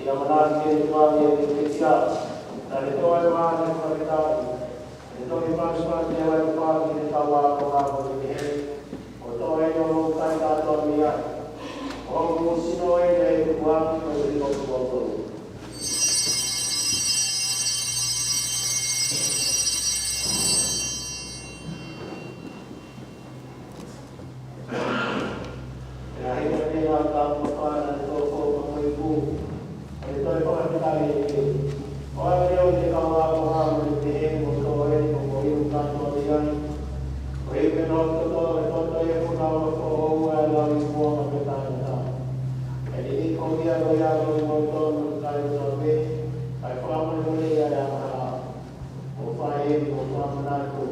ʻI he ʻamanaki ke tuʻu ʻi he ʻEiki, naʻe toe mai ʻa e fakatapu, Pasipasi ʻe wai kupa ki he kau ako ako ni he, ʻo tō ʻeni ʻo mou kai kātoa mei ai. ʻO mou sino ʻeni ʻe kupu ʻaki ko e ʻilo kuo tolu. ʻE ʻi ai ha meʻa ka mafana ne tō ko ka mo iku. ʻE toe fakafetaʻi ʻEiki. ʻOua ʻe leʻo ke kau ako ako ni he mo tō ʻeni ʻo mou inu kātoa mei ai. ʻO ʻi he meʻa ʻoku totonu ʻe toto ʻi he funga ʻo e foʻou ʻa e lau ʻi kuonga pē taʻengata. ʻE ni ko ia ko ia ko i mo tonu kai tō pē. ʻA e fakamolemole ia ʻa e angahala. ʻO fai ʻeni ʻo fakamanatu.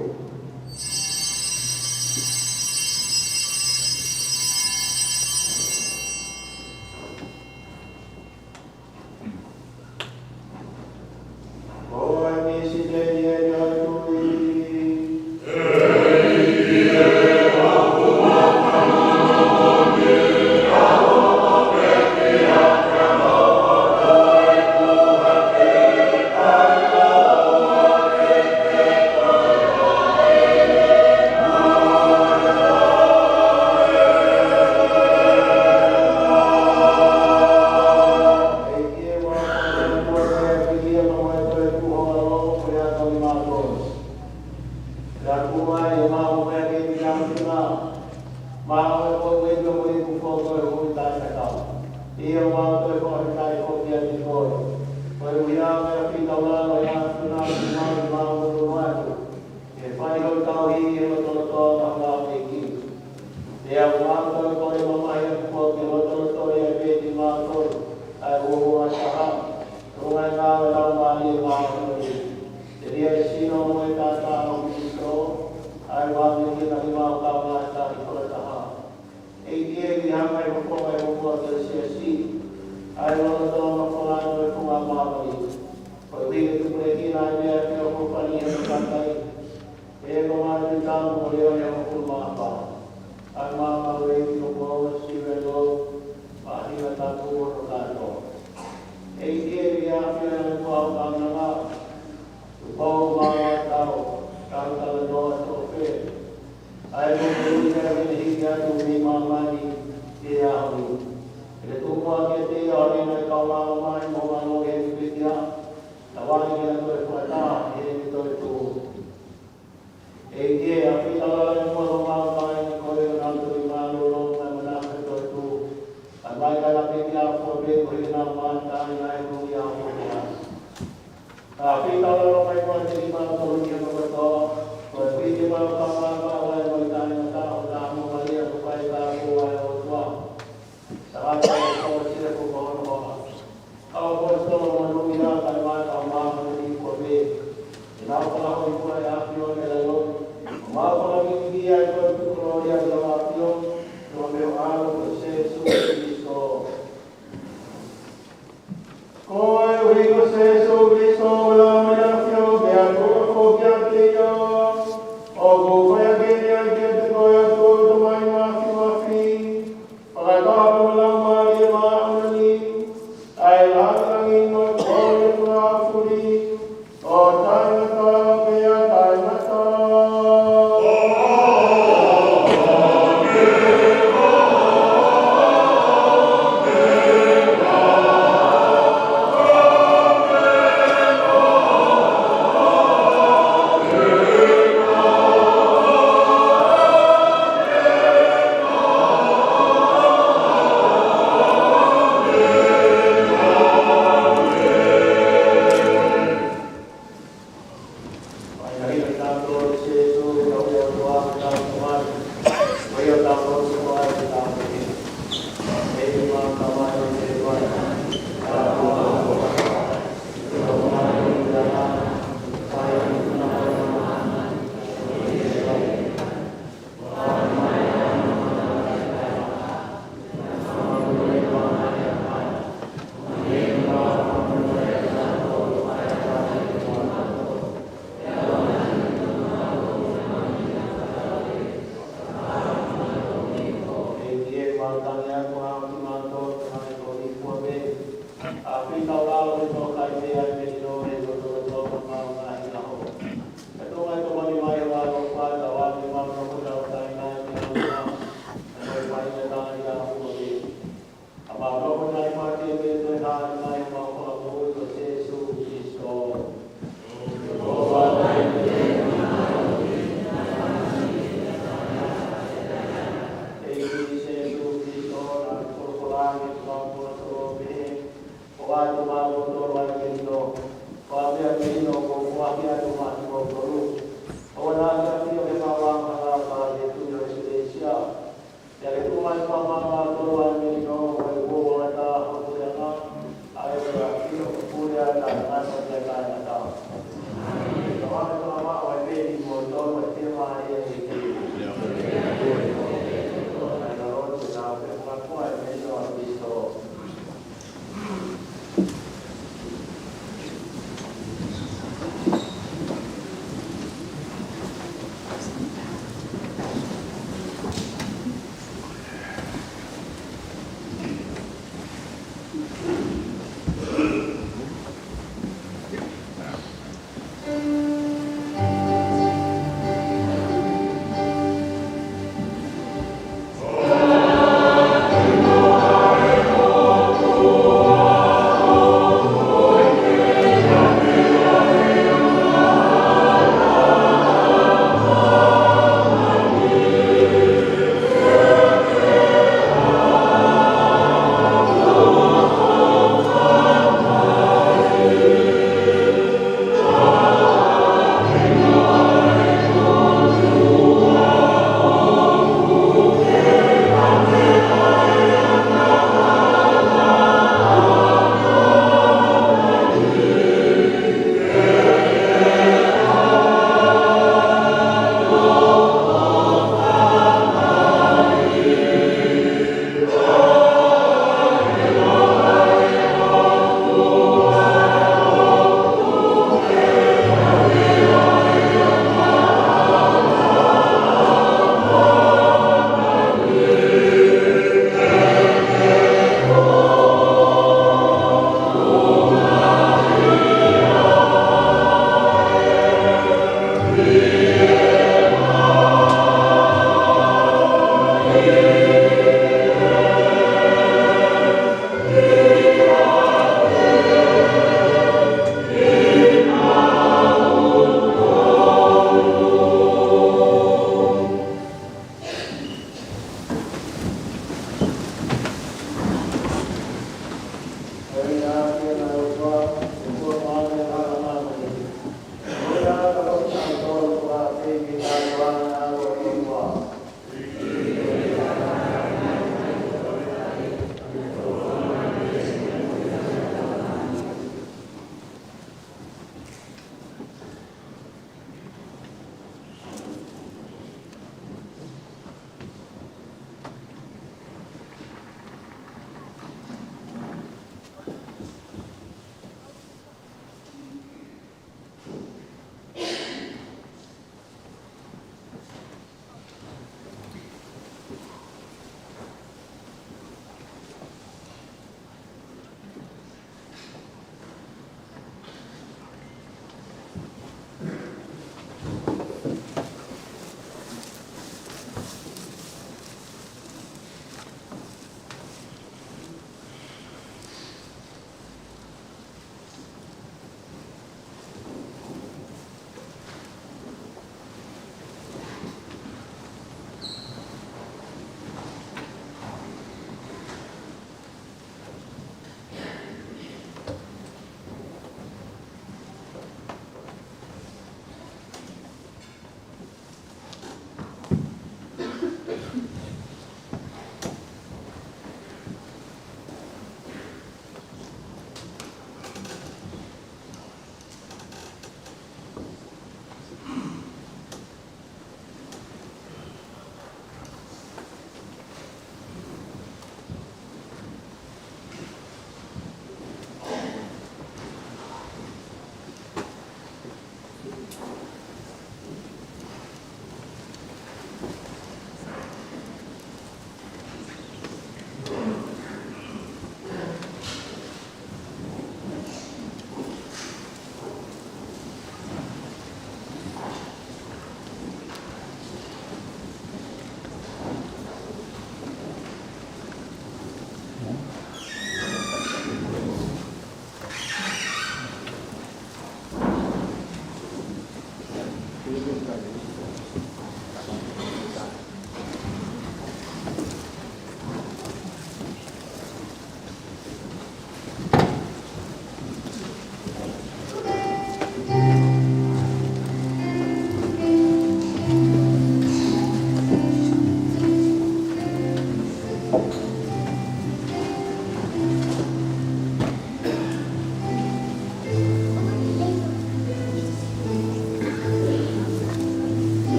Ko e misiteli ʻeni ʻo e tui. ʻIo, mau toe fakafetaʻi foki kiate koe. Koeʻuhi ko e fakatātā ʻa e ʻAfiona, ʻoku mau monū atu. ʻE fai hoʻo tauhi ʻi he lotolotonga ʻo e ʻEiki. Pea ʻoku mau toe kole mamahi atu foki ke lotolotonga ʻi he ʻEiki mautolu, ʻa e uouangataha, tuʻunga ʻi he ngāue ʻa e Laumālie Māʻoniʻoni. Telia ʻe sino mo e taʻataʻa ʻo Kalaisi, ʻa e vāhenga ni mau kaungā tahi fakataha. ʻEiki ē, ʻi he hanga ʻe he fofonga ʻo e motuʻa ʻo e siasi, ʻa e lolotonga fakalangi ʻo e funga māmani. Koeʻuhi ke tupulekina ʻa e meʻa ʻoku fai ʻi he kakai. ʻE ko māmani tamu ʻo leʻo ʻi he hongofulu mā fā. ʻA e maama ʻo e ʻEiki ʻoku mau ʻosi ʻi he lō, mahinga tapu ʻo kātoa. ʻEiki ē, ʻi he ʻAfiona ʻoku mau kaunanga, Tupou māmani tau, tau talanoa tofe. ʻA e moʻui ʻa e hiki atu mei māmani ki he ʻaho ni. ʻE tuku ā kiate ia ʻa e ʻaho ni ʻa e kau māmani mo māmani ʻi he pekia. Tau ʻai ke nau toe fakataha ʻi he toetuʻu. ʻEiki ē, ʻafio ʻi he ʻaho ni ʻoku mau kai ko e nau tui mālōlō mo e manako toetuʻu. ʻAi mai ka la pekia fua pē ko e nau māmani ʻa e moʻui ʻa e pekia. Ka fitau lalo mai ko e te lima tolu ia kotoa, ko e fiti mau ka maka o e mo i tane mata o ka mo malia ko kai ka ko e o tua. Sa ka ko e ko e sile ko ko ono hoa. Ka o ko e tolo manu ia ka ma ka ma manu i ko me. Ina o ka la hoi ko e a pio me la lo. Ma o ka la mi ki ia ko e tu ko lo ia la ma pio. Ko me o alo ko Sēsū Kalaisi. Koeʻuhi ko Sēsū Kalaisi, ʻa e Laumālie ʻo e ʻAfiona, pea ko e foaki ʻa e ʻEiki, ʻoku fai ʻaki ʻeni ʻa e kiate koe ʻa e Tamai Māfimafi, fakataha mo e Laumālie Māʻoniʻoni, ʻa e langilangi mo e kolōlia ʻo e ʻAfiona, ʻo taʻengata pea taʻengata.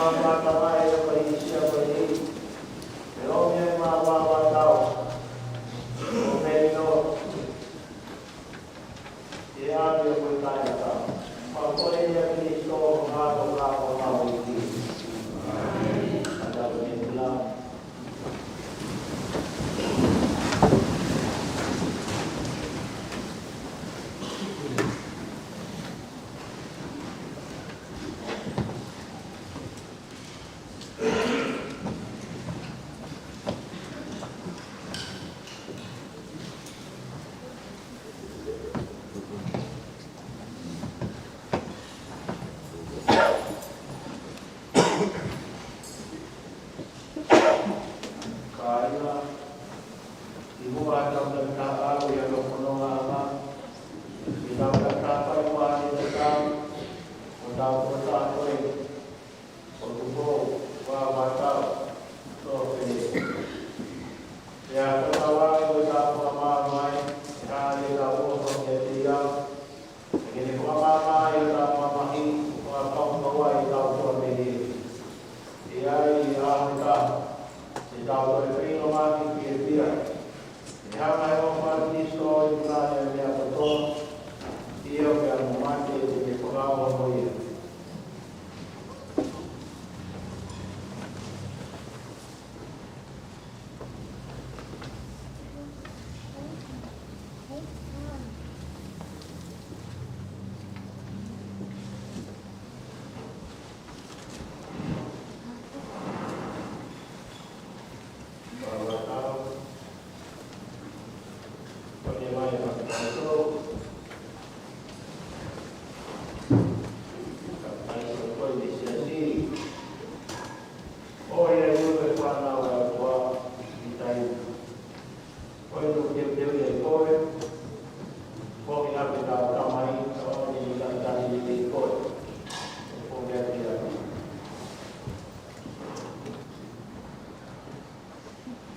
Māmā Tamai, ʻoku ʻi he siasi ko eni, pea ʻomi ʻa e māmā ʻo e tau, ʻo melino ʻi he ʻapi ʻo e taʻengata. Mau kole ʻia Kalaisi ko e Fakamoʻui ʻa e ʻEiki. ʻĒmeni. Kātaki ʻo tēpile. Kāinga, ʻi muʻa ʻetau talitali ʻalu ʻi hono fononga ʻanga, ʻi heʻetau talitali ʻi muʻa ʻi he tatau, ʻo tau kole atu, ʻo tuku ʻa e vatau, tō pē. Pea ko e tau ai, ko e tau fakamaau mai, ʻe hā ʻetau ʻofa kiate ia, ke ne fakamaama ʻi heʻetau mamahi, fakapapauʻi ʻetau tuʻa mei hē. ʻE ʻi ai ʻa e ʻaho ʻe taha, te tau toe feʻiloaki fiefia. ʻE hanga ʻe he ʻofa ʻa Kalaisi ʻo ikunaʻi ʻa e meʻa kotoa, ʻio pea mo mate te ne fakaʻofa mo ia. Ko ia ʻoku ʻi ai e fānau ʻa e ʻOtua ʻi taimi. Ko ia ʻoku teuteu ʻi he kole, ko ia pē tau tamai, tau ʻi he talitali ʻi he kole. Ko ia pē ia.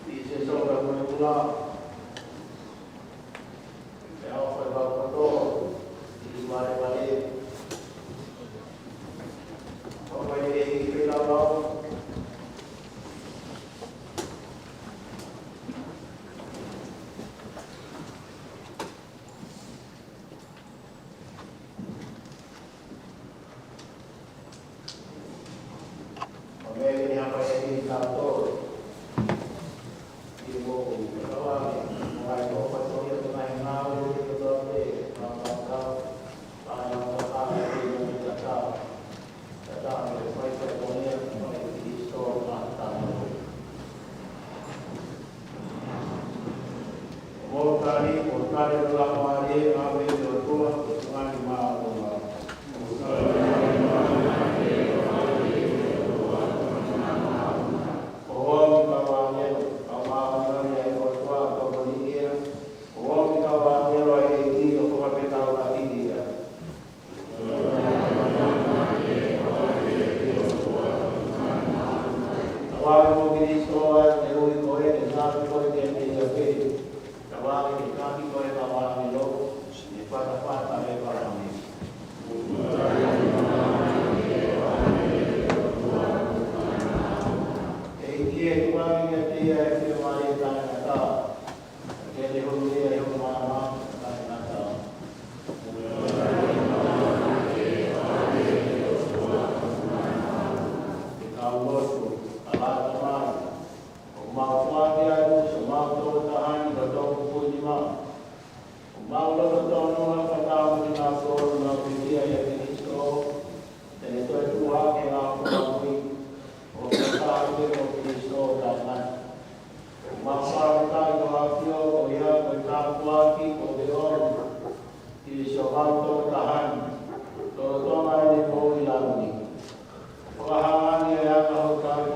ʻI he soka mui kula, pea ʻofa ʻi he vaka kotoa, ʻi he vale vale. ʻOfa ʻi he ʻEiki pē lau lau. ʻOmai ʻe he ʻEiki ʻa e ʻofa kiate kitautolu. ʻI he moʻui ʻo e ʻOtua, ʻo ʻai ʻofa ʻi he ʻOtua, ʻi he ngaahi ngāue kotoa pē, ʻa e ʻOtua, ʻa e ʻOtua, ʻa e ʻOtua. Tavai mo Kalaisi ʻa e ui ko ē ke tau ko ē ke te ia pē. Tavai ke taki ko ē tavai lo, ne fatafata e palani. ʻEiki ē, tuku ange kiate ia ʻa e fiemālie taʻengata. Ke ne hulu ia ʻi hoʻo maama taʻengata. Ke tau lotu. ʻAlā Tamai, ʻoku mau foaki atu siʻemau tokotaha ni ki ho toʻukupu nima. ʻOku mau loto tonu ʻo fakataha mo kinautolu ʻoku nau pekia ʻia Kalaisi, te ne toe tuʻu hake ʻa e ʻOtua moʻui, ʻo fakataha pē mo Kalaisi taʻengata. ʻOku mau fakafetaʻi ʻa e ʻAfio ko ia ko e tāpuaki kuo ke ʻomi ki siʻemau tokotaha ni, lolotonga ʻene moʻui ʻi langi ni. Fakahā ange ʻa e anga hoʻo tali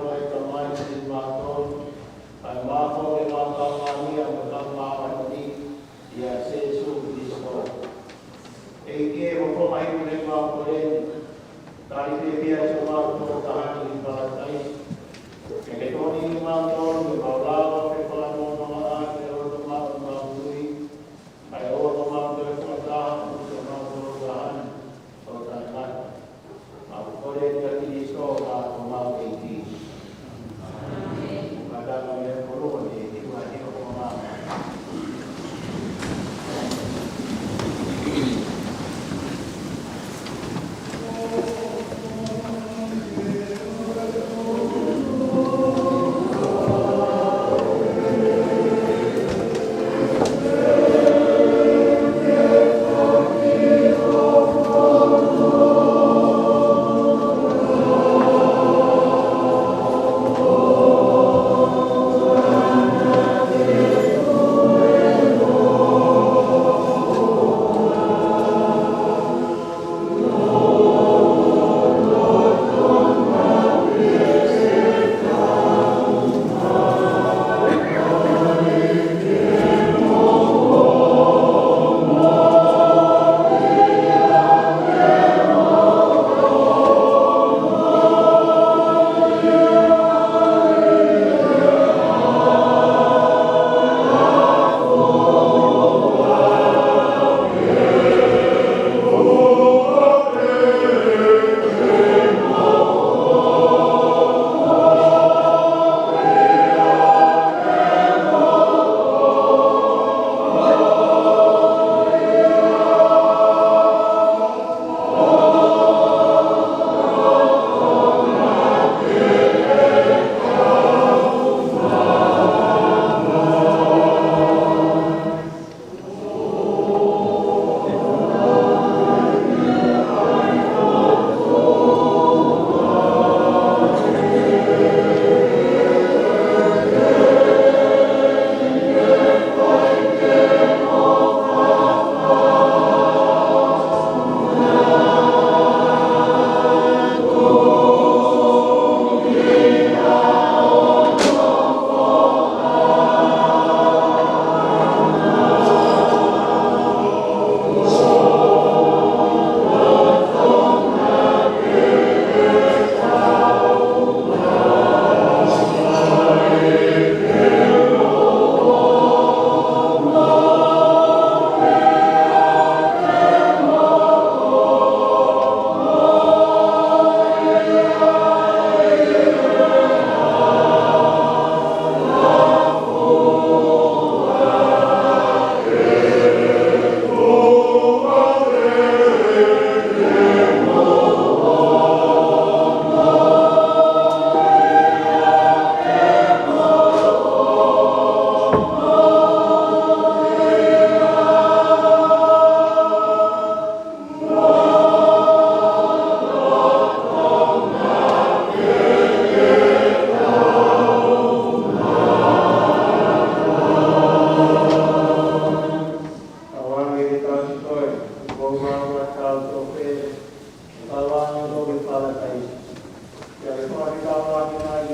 Taumaʻi mai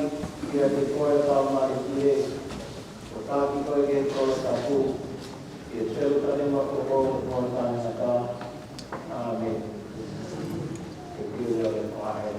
kiate koe, taumaʻi ki he, ʻo taki koe ki he kolo tapu, ki he Selusalema ko ho mo taʻengata. ʻĀmeni. Ke pio le fae.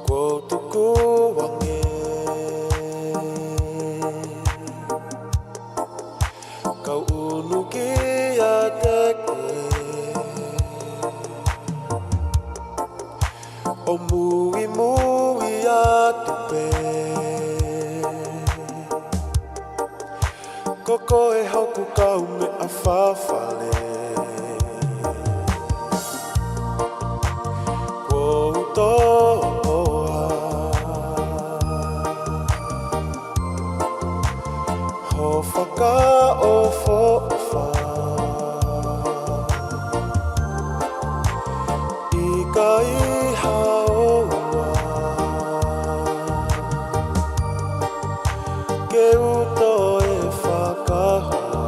Kuo u tukuange kau ʻunu kiate koe, ʻo muimui atu pē. Ko koe hoku kaumeʻa fafale. Kuo u toʻoa ho fakaʻofoʻofa. ʻIkai haʻo ʻofa ke u toe fakahoa.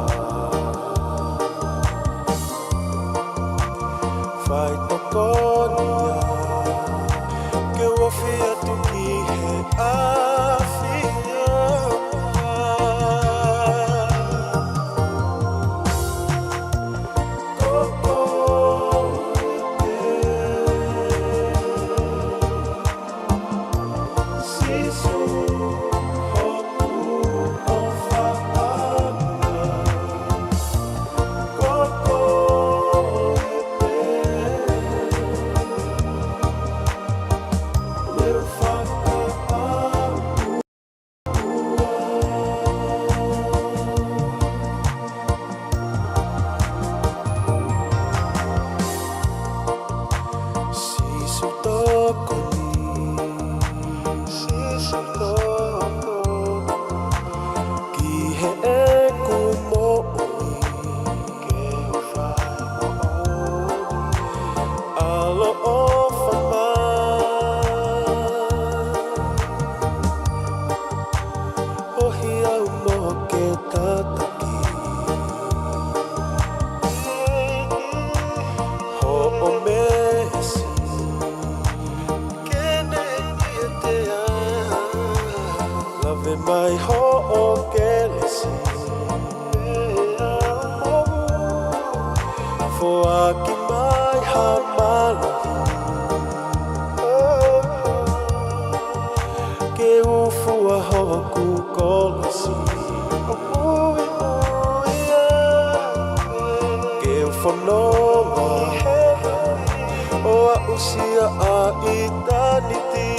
Faitokoni ia ke u ofi atu ki he ʻafio. Ko koe pē. Sīsū tokoni, Sīsū tokoni, ki heʻeku moʻui, ke u fai moʻoni. ʻAloʻofa mai, ʻohi au mo ke tataki. Hoʻo meesi, ke ne ʻiate au. Lave mai hoʻo kelesi. Foaki mai ha mālohi ke u fua hoku kolosi. Ke u fononga ʻo aʻusia ʻa ʻitāniti.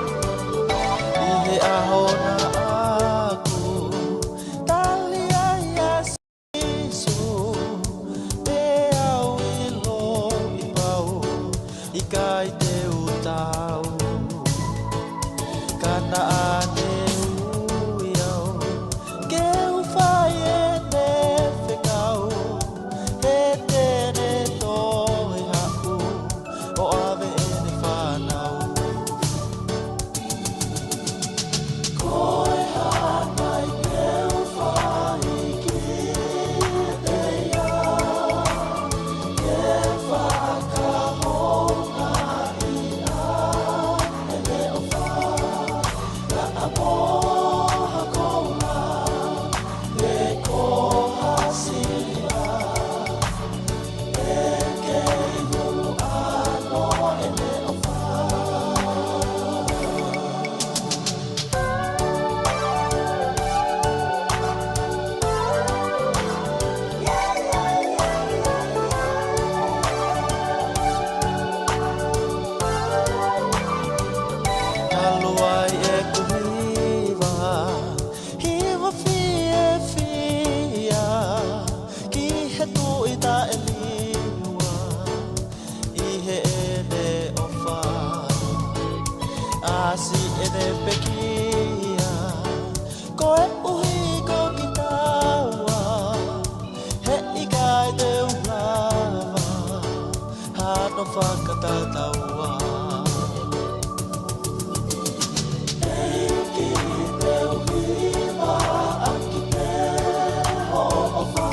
ʻI he ʻaho naʻa ku tali ai ʻa Sīsū, pea u ʻiloʻi pau, ʻikai te u tau. Ka naʻa ne ui au ke u fai ʻene fekau, he te ne toe haʻu ʻo ʻave ʻene fānau. Ko e hā mai te u fai kiate ia, ke fakahoungaʻi ʻa ʻene ʻofa, naʻa mo ha koula, pe ko ha sila. Talu ai ʻeku hiva, hiva fiefia, ki he Tuʻi taʻeliua, ʻi heʻene ʻofa, ʻasi ʻene pekia, koeʻuhi ko kitaua, heʻikai te u lava hano fakatataua. ʻEiki, te u hiva ʻaki pē hoʻo ʻofa.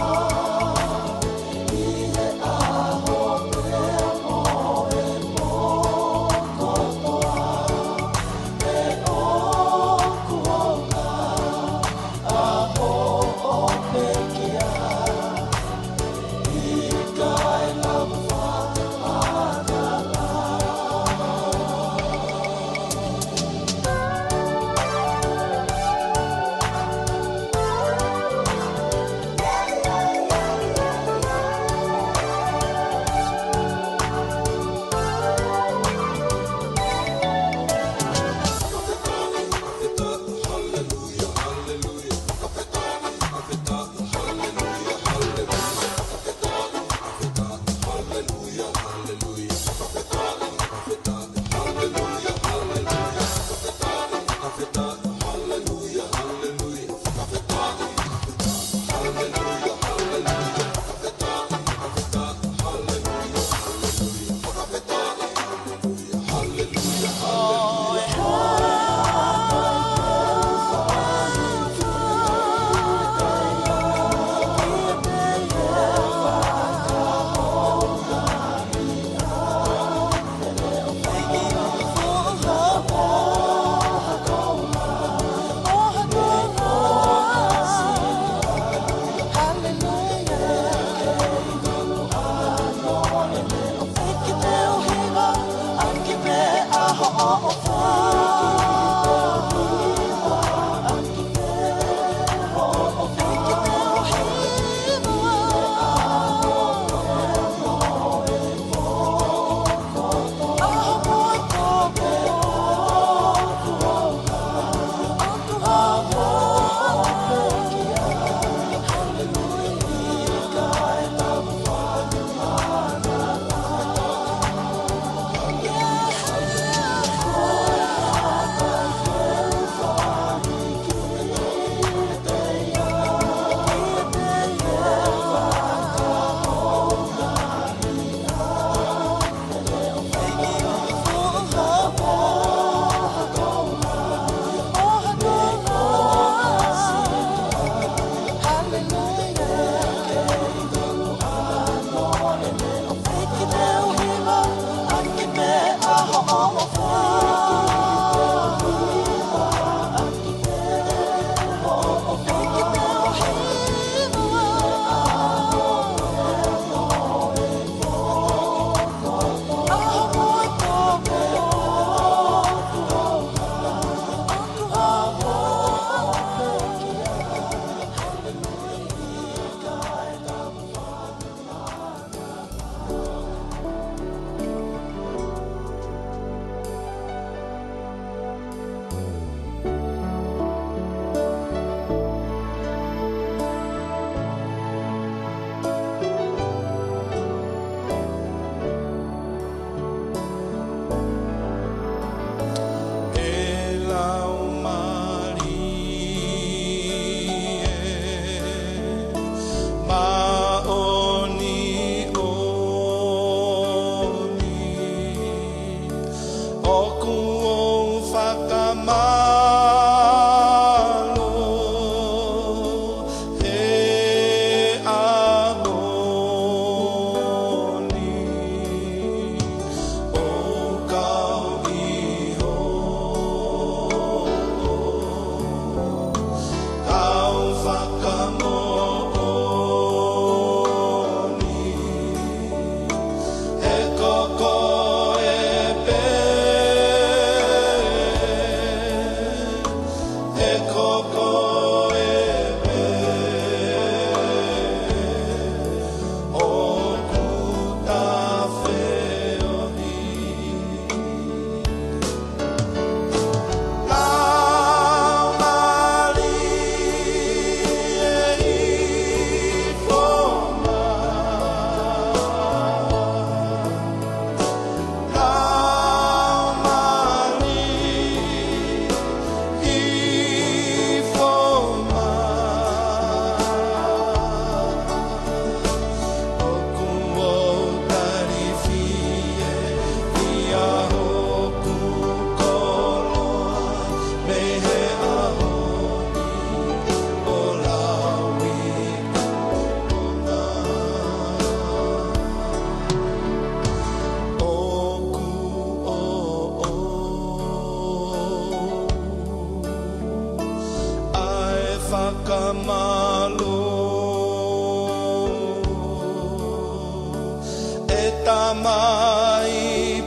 mai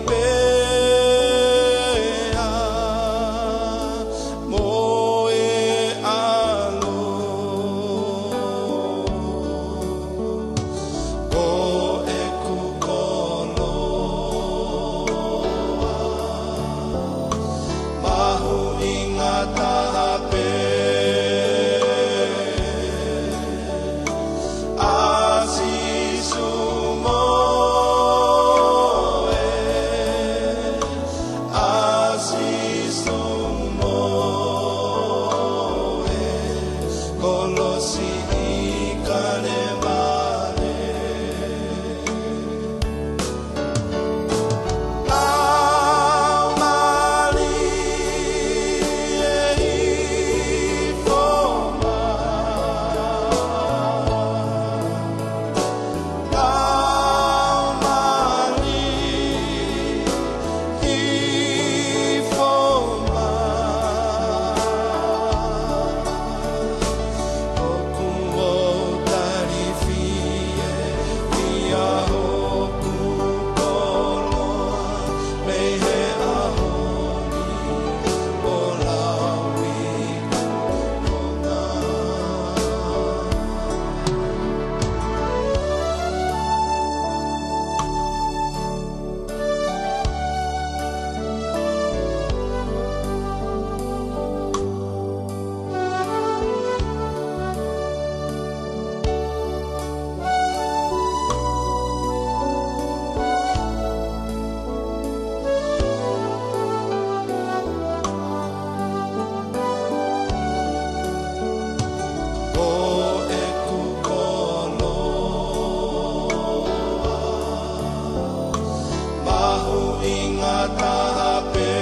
pea mo e ʻAlo. Ko ʻeku koloa mahuʻinga taha pē, ʻa Sīsū mo e, ʻa Sīsū mo e kolosi ʻi Kalemale. Laumālie ʻi foma. Laumālie ʻi foma. ʻOku ou tali fiefia hoku koloa mei he ʻaho ni ʻo lauikuonga. Ko ʻeku koloa mahuʻinga taha pē,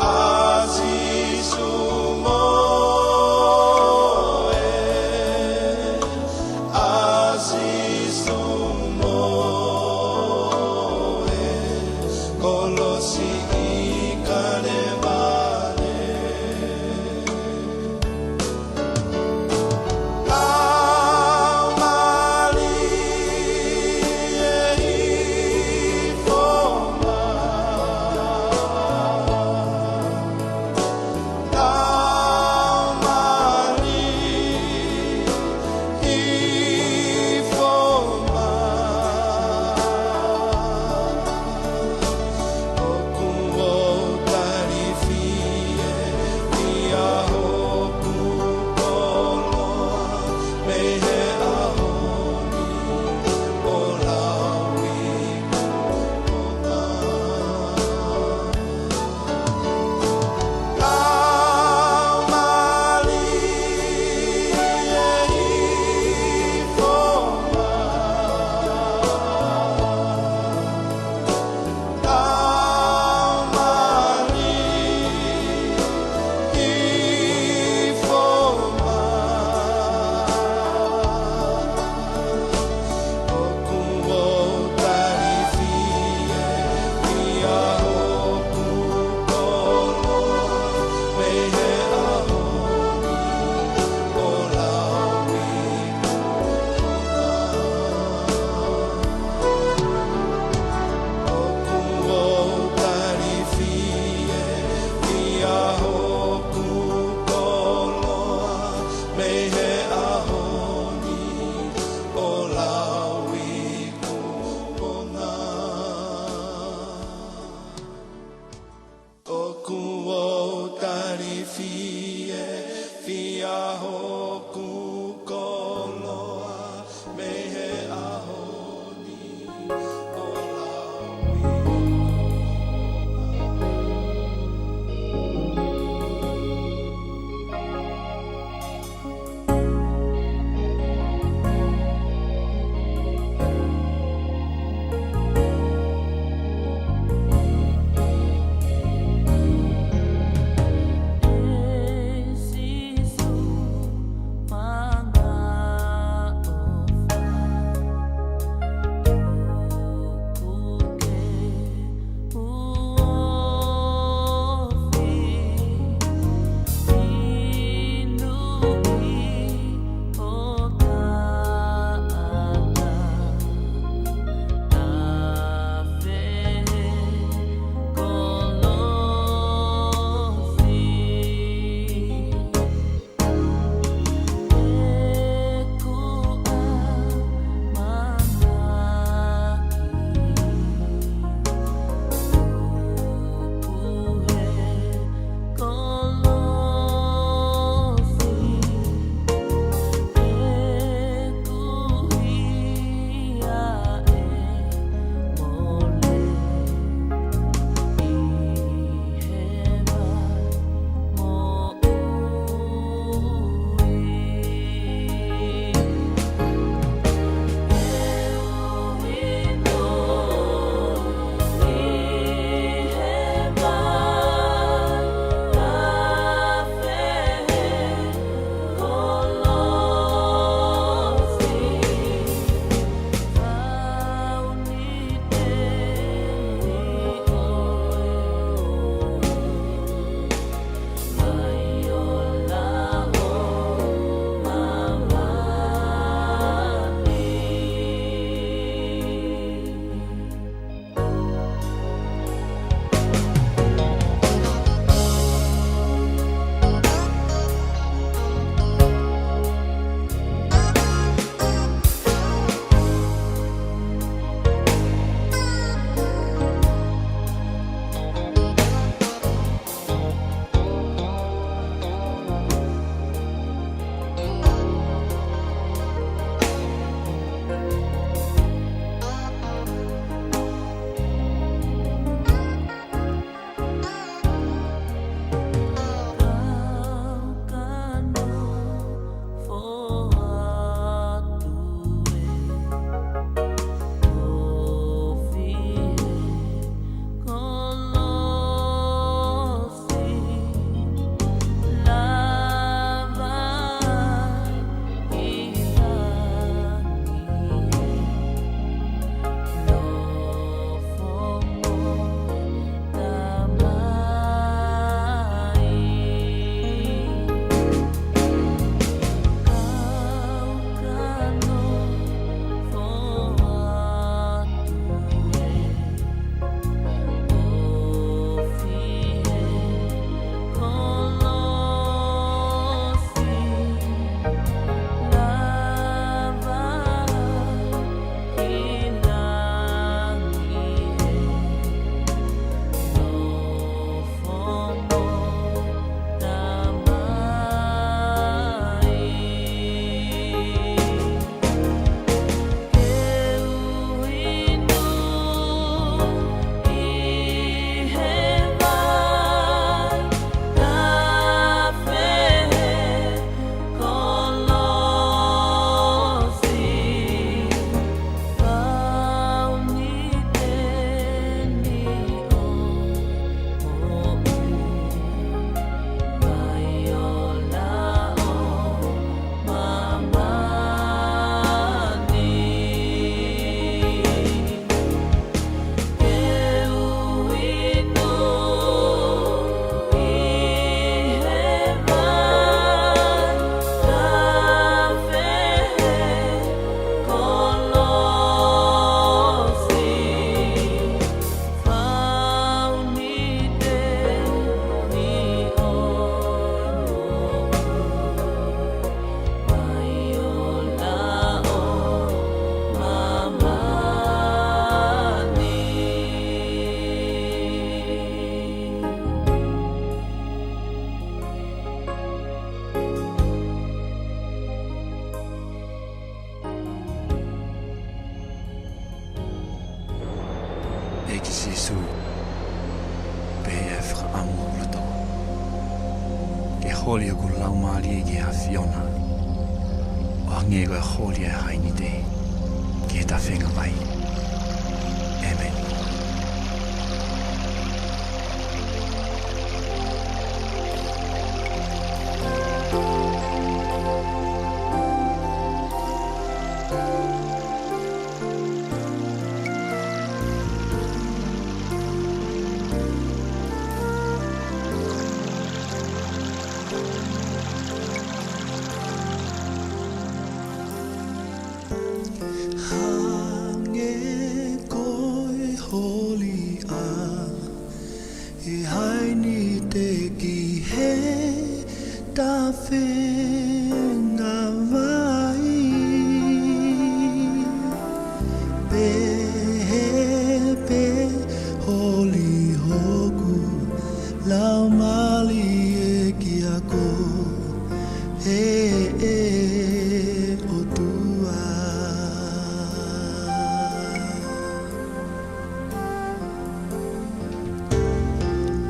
ʻa Sīsū mo e, ʻa Sīsū mo e kolosi ʻi Kalemale. Laumālie ʻi foma. Laumālie ʻi foma. ʻOku ou tali fiefia hoku koloa mei he ʻaho ni ʻo lauikuonga. Laumālie ʻi foma. Laumālie ʻi foma. ʻOku ou tali fiefia hoku koloa mei he ʻaho ni ʻo lauikuonga. ʻOku ou tali fiefia hoku koloa mei he ʻaho ni ʻo lauikuonga. ʻOku ou tali fiefia hoku koloa mei he ʻaho ni ʻo lauikuonga. Holi hoku laumālie ki he ʻAfiona, ʻo hangē ko e holi ʻa e hainite ki he tafenga vai. ʻĒmeni. Hangē ko e holi ʻa e hainite ki he tafenga vai, pehē pē holi hoku laumālie ki a koe, ʻe ʻOtua.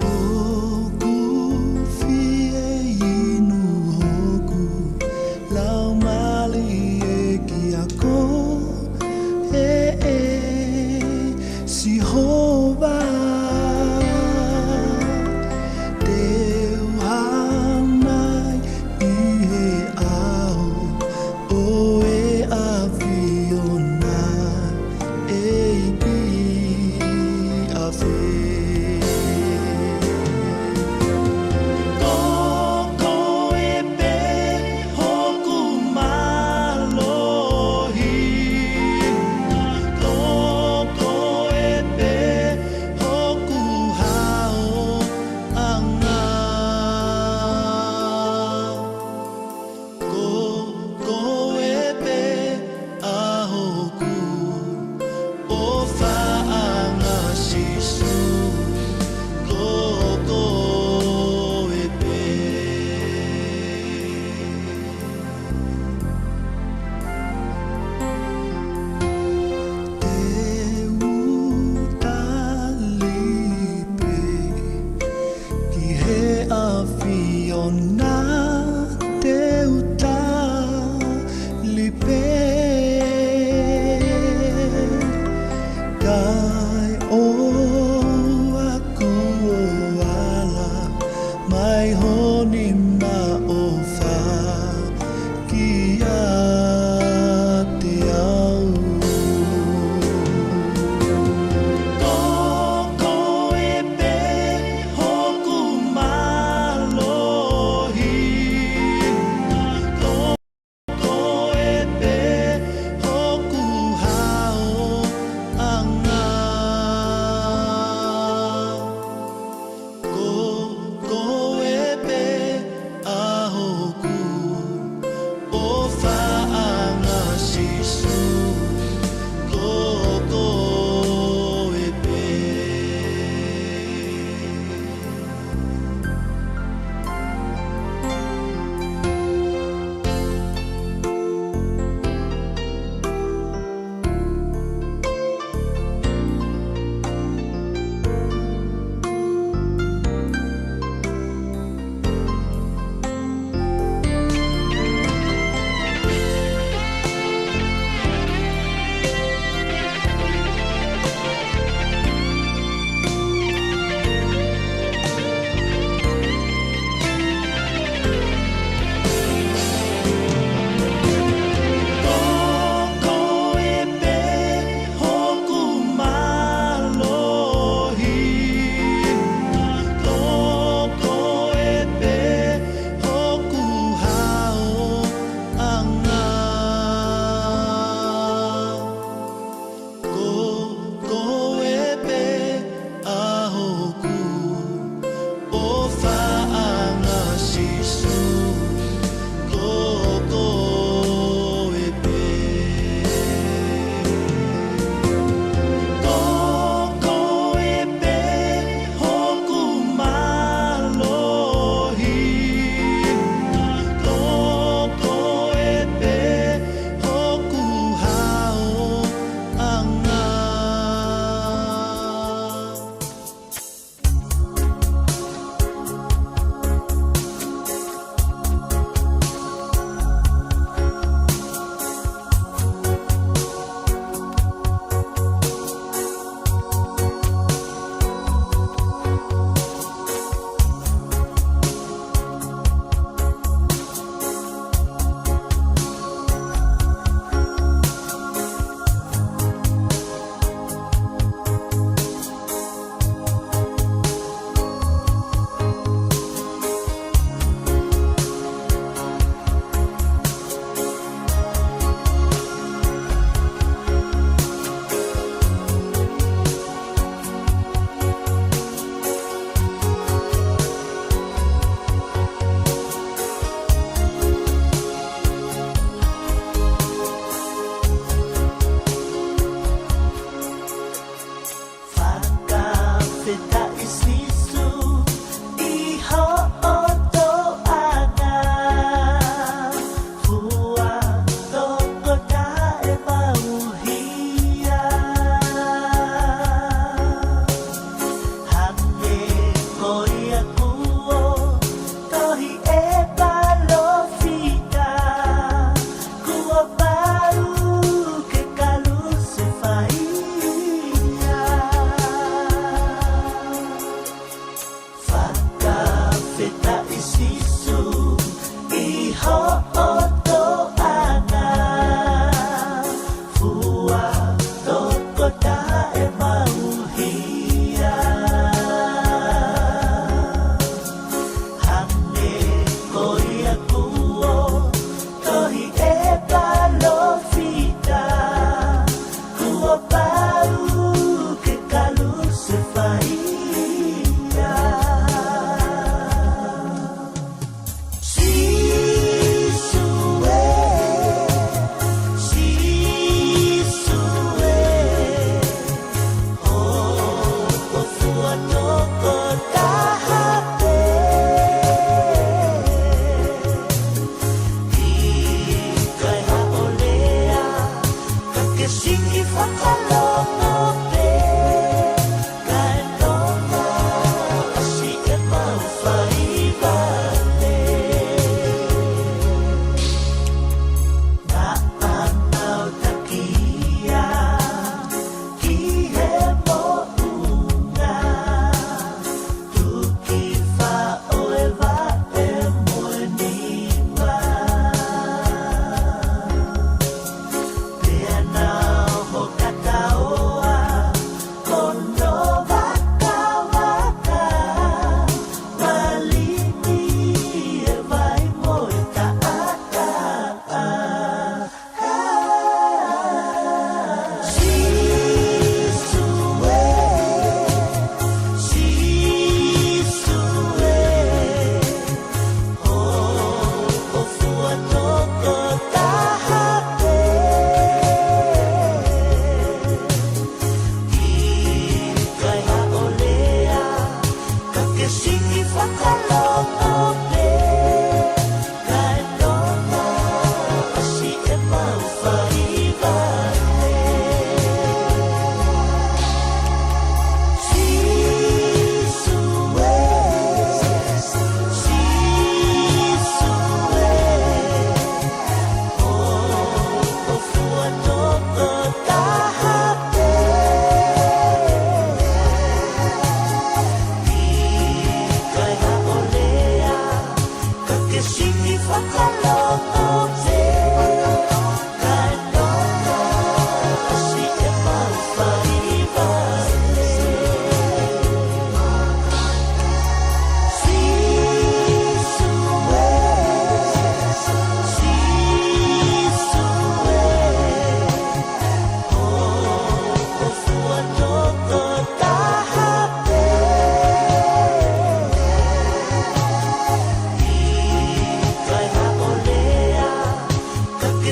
ʻOku fie inu hoku laumālie ki a koe, ʻe Sihova. Te u hana ʻi he ʻao ʻo e ʻAfiona, ʻEiki ʻafē. Ko koe pē hoku mālohi,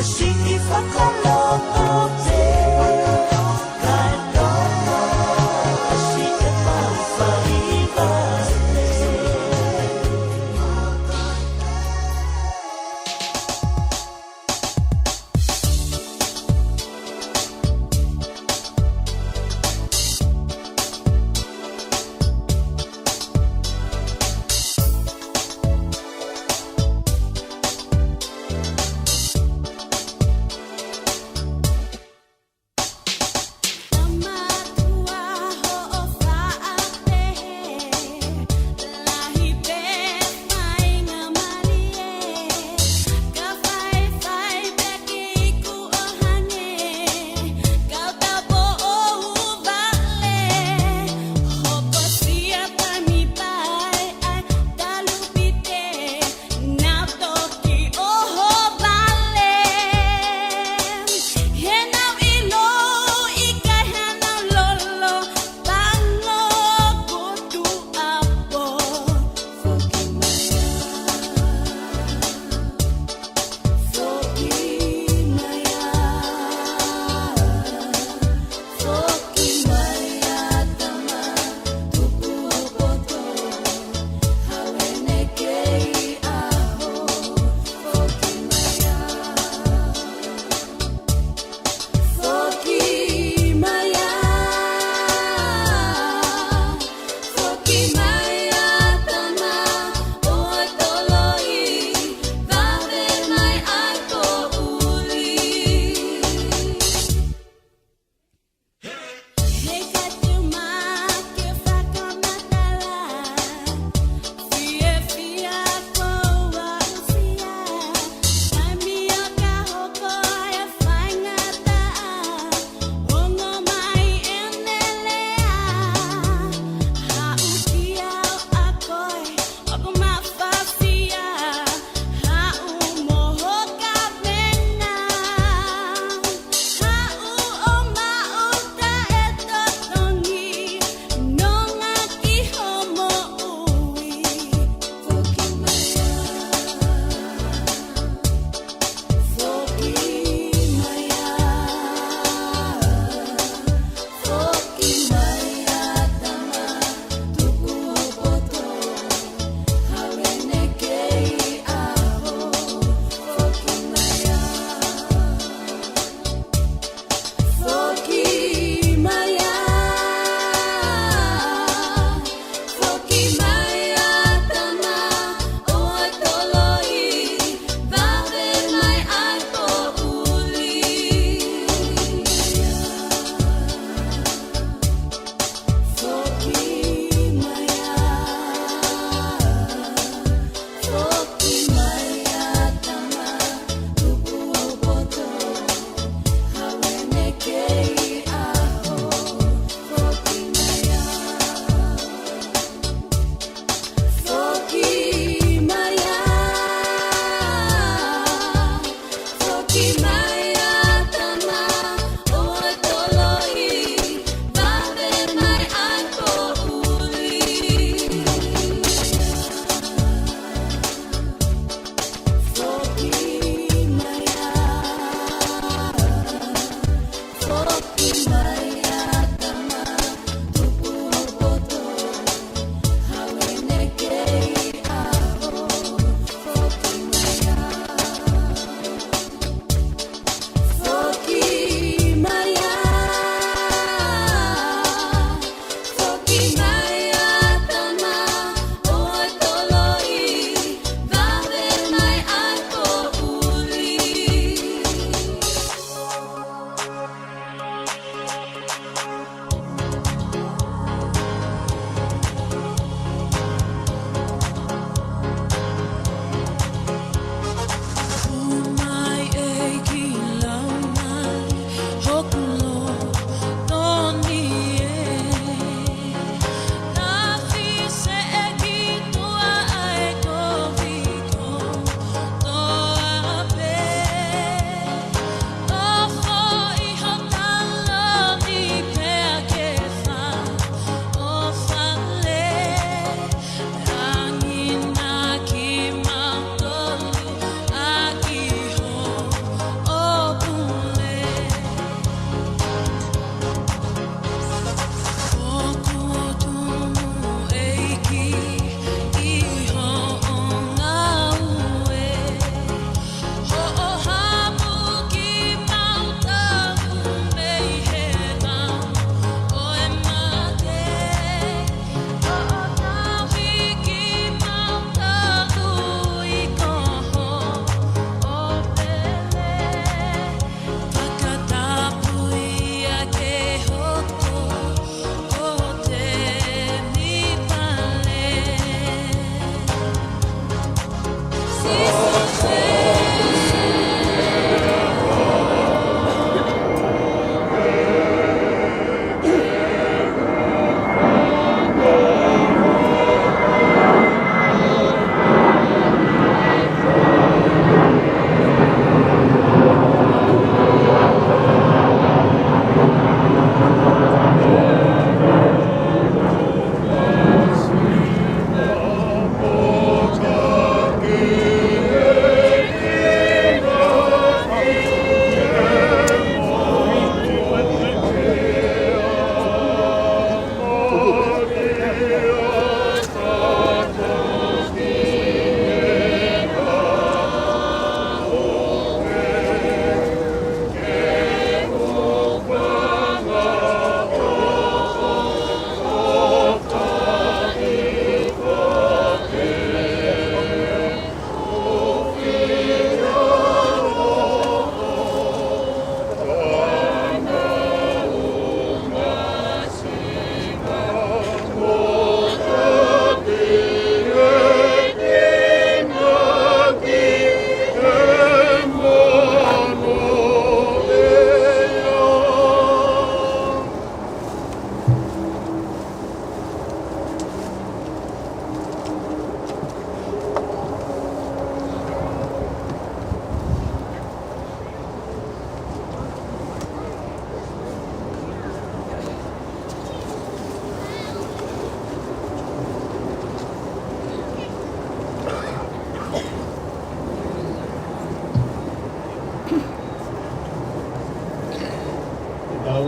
Siʻi fakaloko pē, kae toka siʻi pau faiva.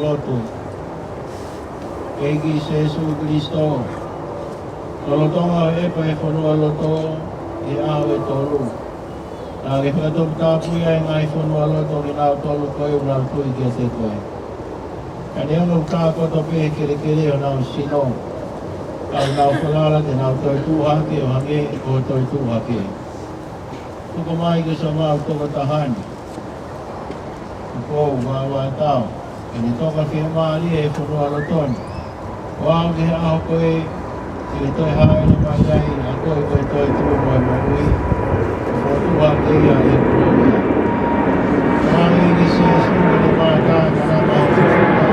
Lotu. ʻEiki Sēsū Kalaisi, ʻoku lolotonga ʻa e ʻepa ʻi he fonualoto ʻi he ʻaho ʻe tolu. Naʻa ke fakatoputapuʻi ʻa e ngaahi fonualoto kinautolu ko ia ʻoku nau tui kiate koe. Ka neongo ʻoku tākoto pē he kelekele honau sino, ka ʻoku nau falala te nau toe tuʻu hake ʻo hangē ko hoʻo toe tuʻu hake. Tuku mai ki he ʻOtua maʻu tokotaha ni, Tupou Vavaʻu Tau, ke ne toka fiemālie he fonualoto ni, ʻo aʻu ki he ʻaho ko ē ʻe toe hāʻele mai ai ʻa koe ko e toetuʻu mo e moʻui, ʻo fokotuʻu hake ia ʻi he kolōlia. Mālō ʻEiki Sēsū, ke ne mātā ka nana o te fika.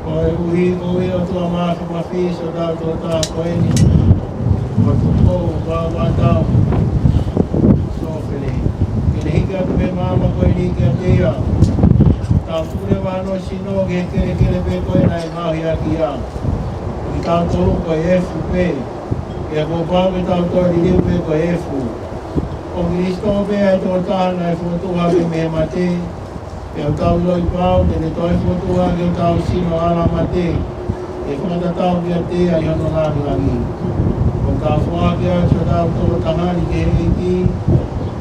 Koeʻuhi ko e ʻOtua Māfimafi, siʻotau Tangata ko eni, ko Tupou Vavaʻu Tau Sofele, ke ne hiki atu mei he maama ko eni kiate ia. Tau tuku leva hono sino ki he kelekele pē ko ē naʻe ngaohi ʻaki ia. Kitautolu ko e efu pē, pea kuo pau ke tau toe liliu pē ko e efu. Ko Kalaisi pē ʻa e tokotaha naʻe fokotuʻu hake mei he mate, pea ʻoku tau ʻiloʻi pau te ne toe fokotuʻu hake hotau sino ʻalamate, ke fakatatau kiate ia ʻi hono lāngilangi. ʻOku tau foaki atu hotau tokotaha ni ki he ʻEiki,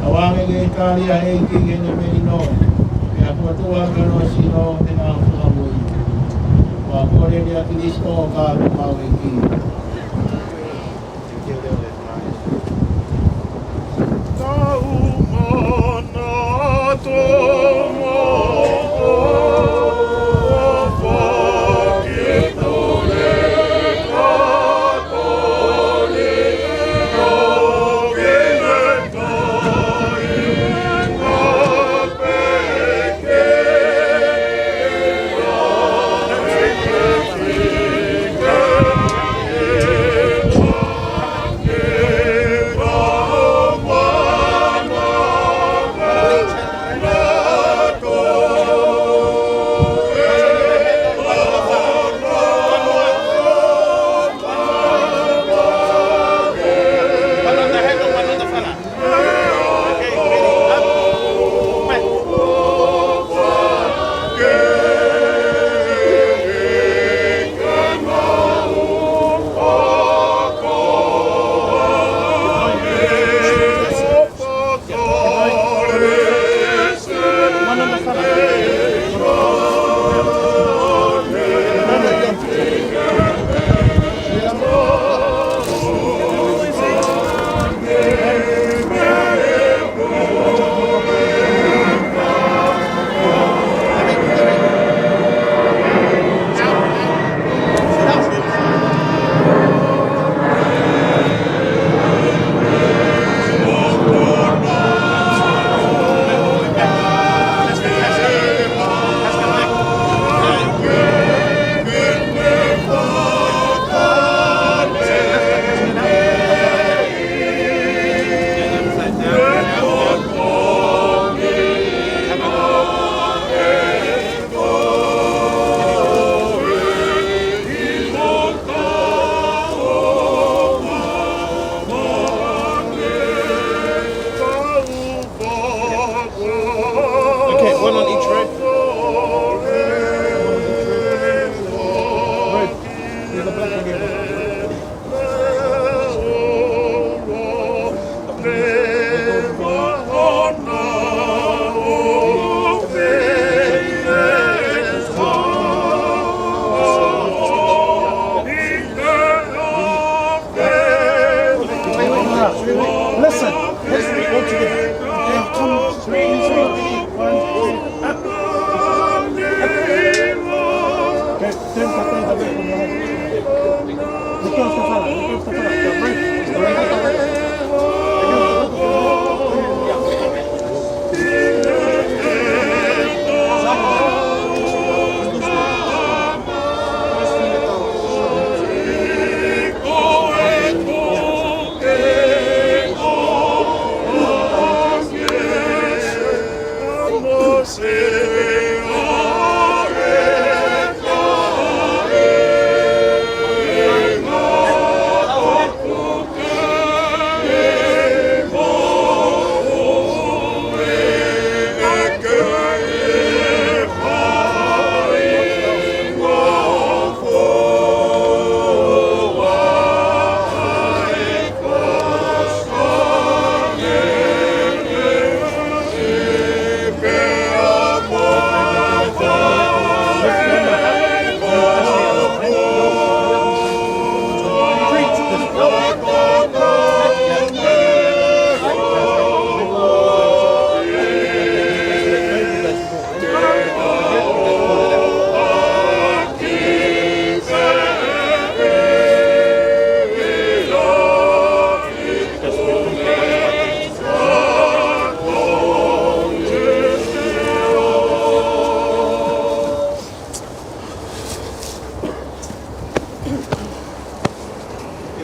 ʻo ʻoange ke tali ʻe he ʻEiki ʻene melino, pea fokotuʻu hake hono sino he ʻaho fakamui. Ko e kole ni ʻa Kalaisi, ko homau ʻEiki.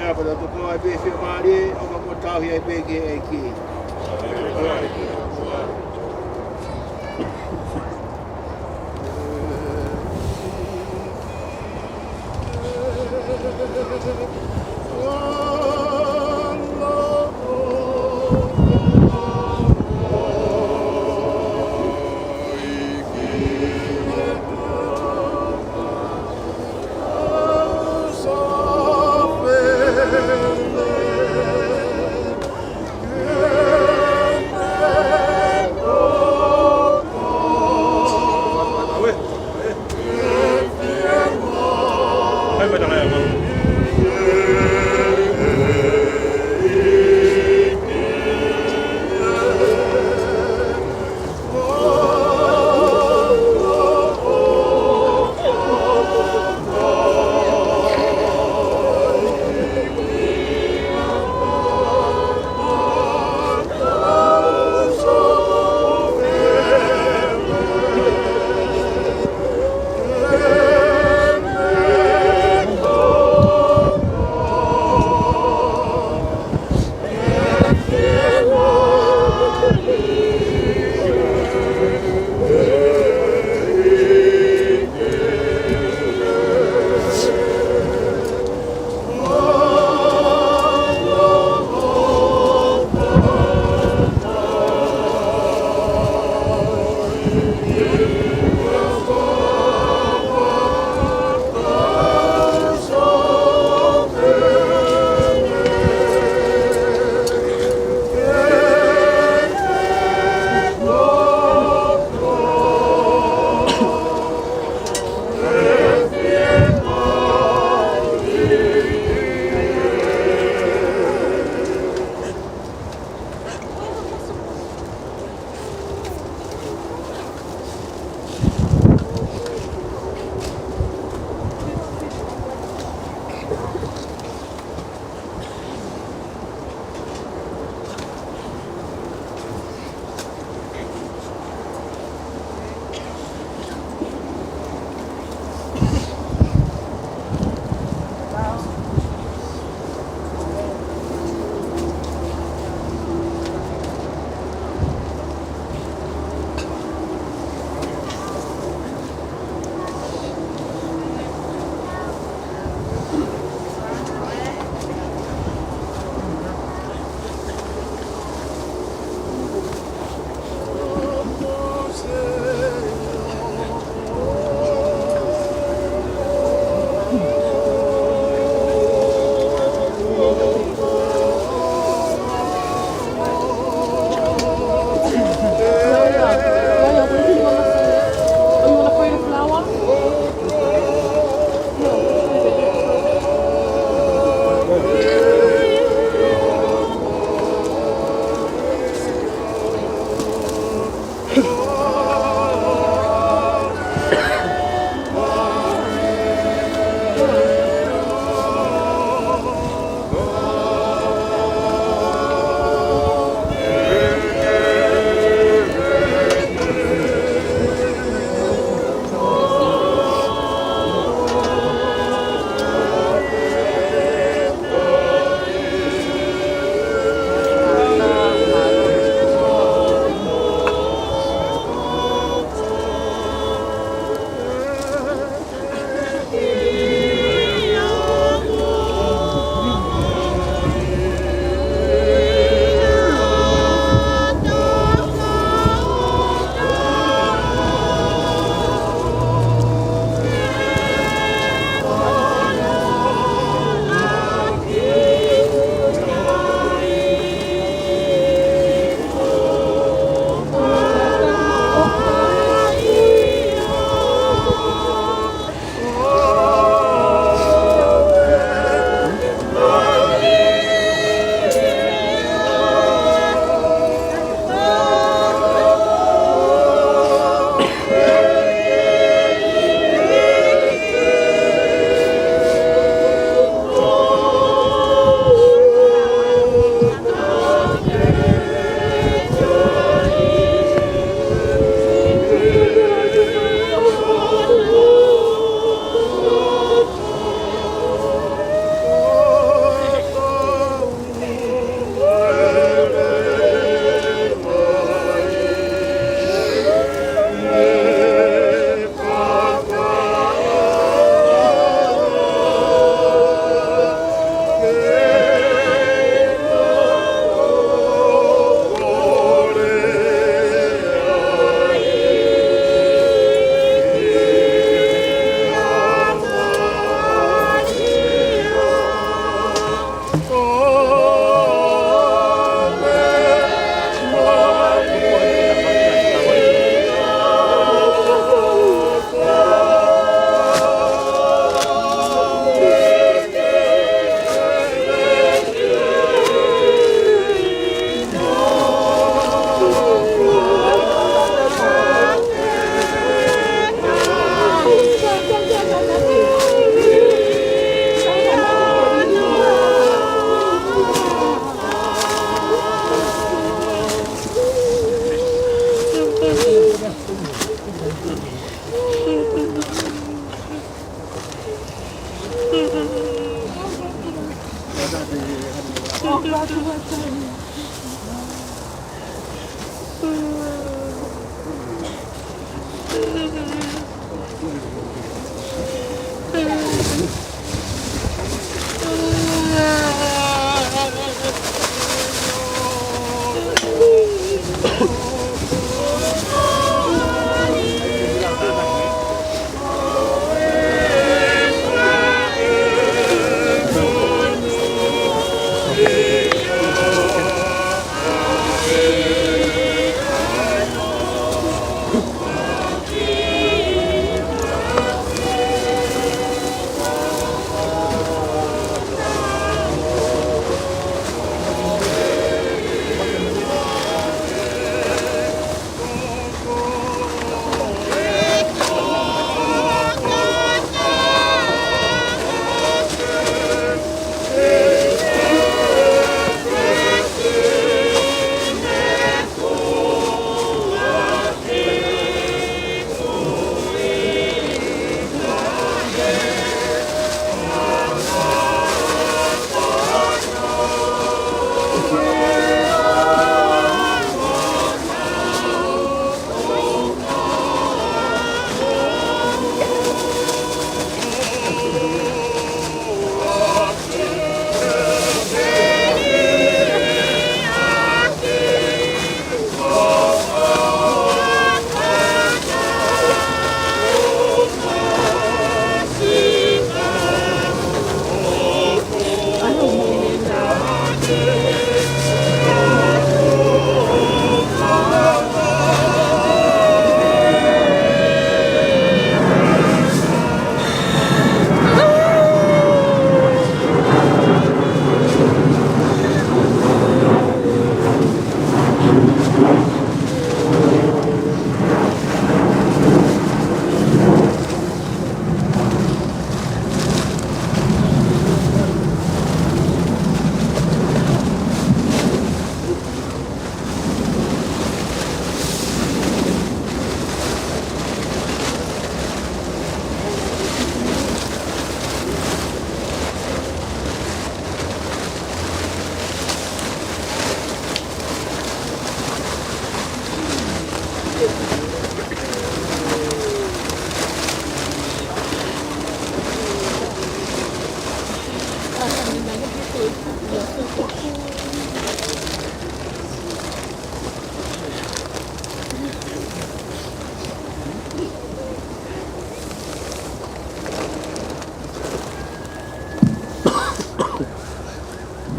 ʻIa, pea tau tokoa ai pē ʻi he fiemālie, ʻo ka mo tauhi ai pē ki he ʻEiki.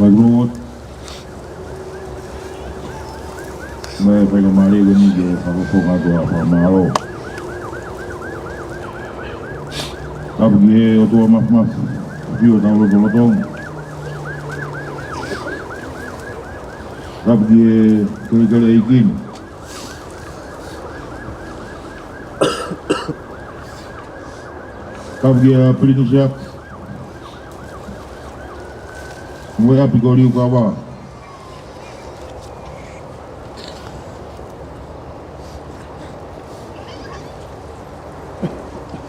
Fakamālō. Mo e faingamālie ko eni ke fakafofonga atu ʻa e fakamālō. Tapu ki he ʻOtua Māfimafi, ʻafio ʻi hotau lotolotonga. Tapu ki he kelekele ʻeiki ni. Tapu kia Pilinisi Aki mo e ʻapi ko Liukava.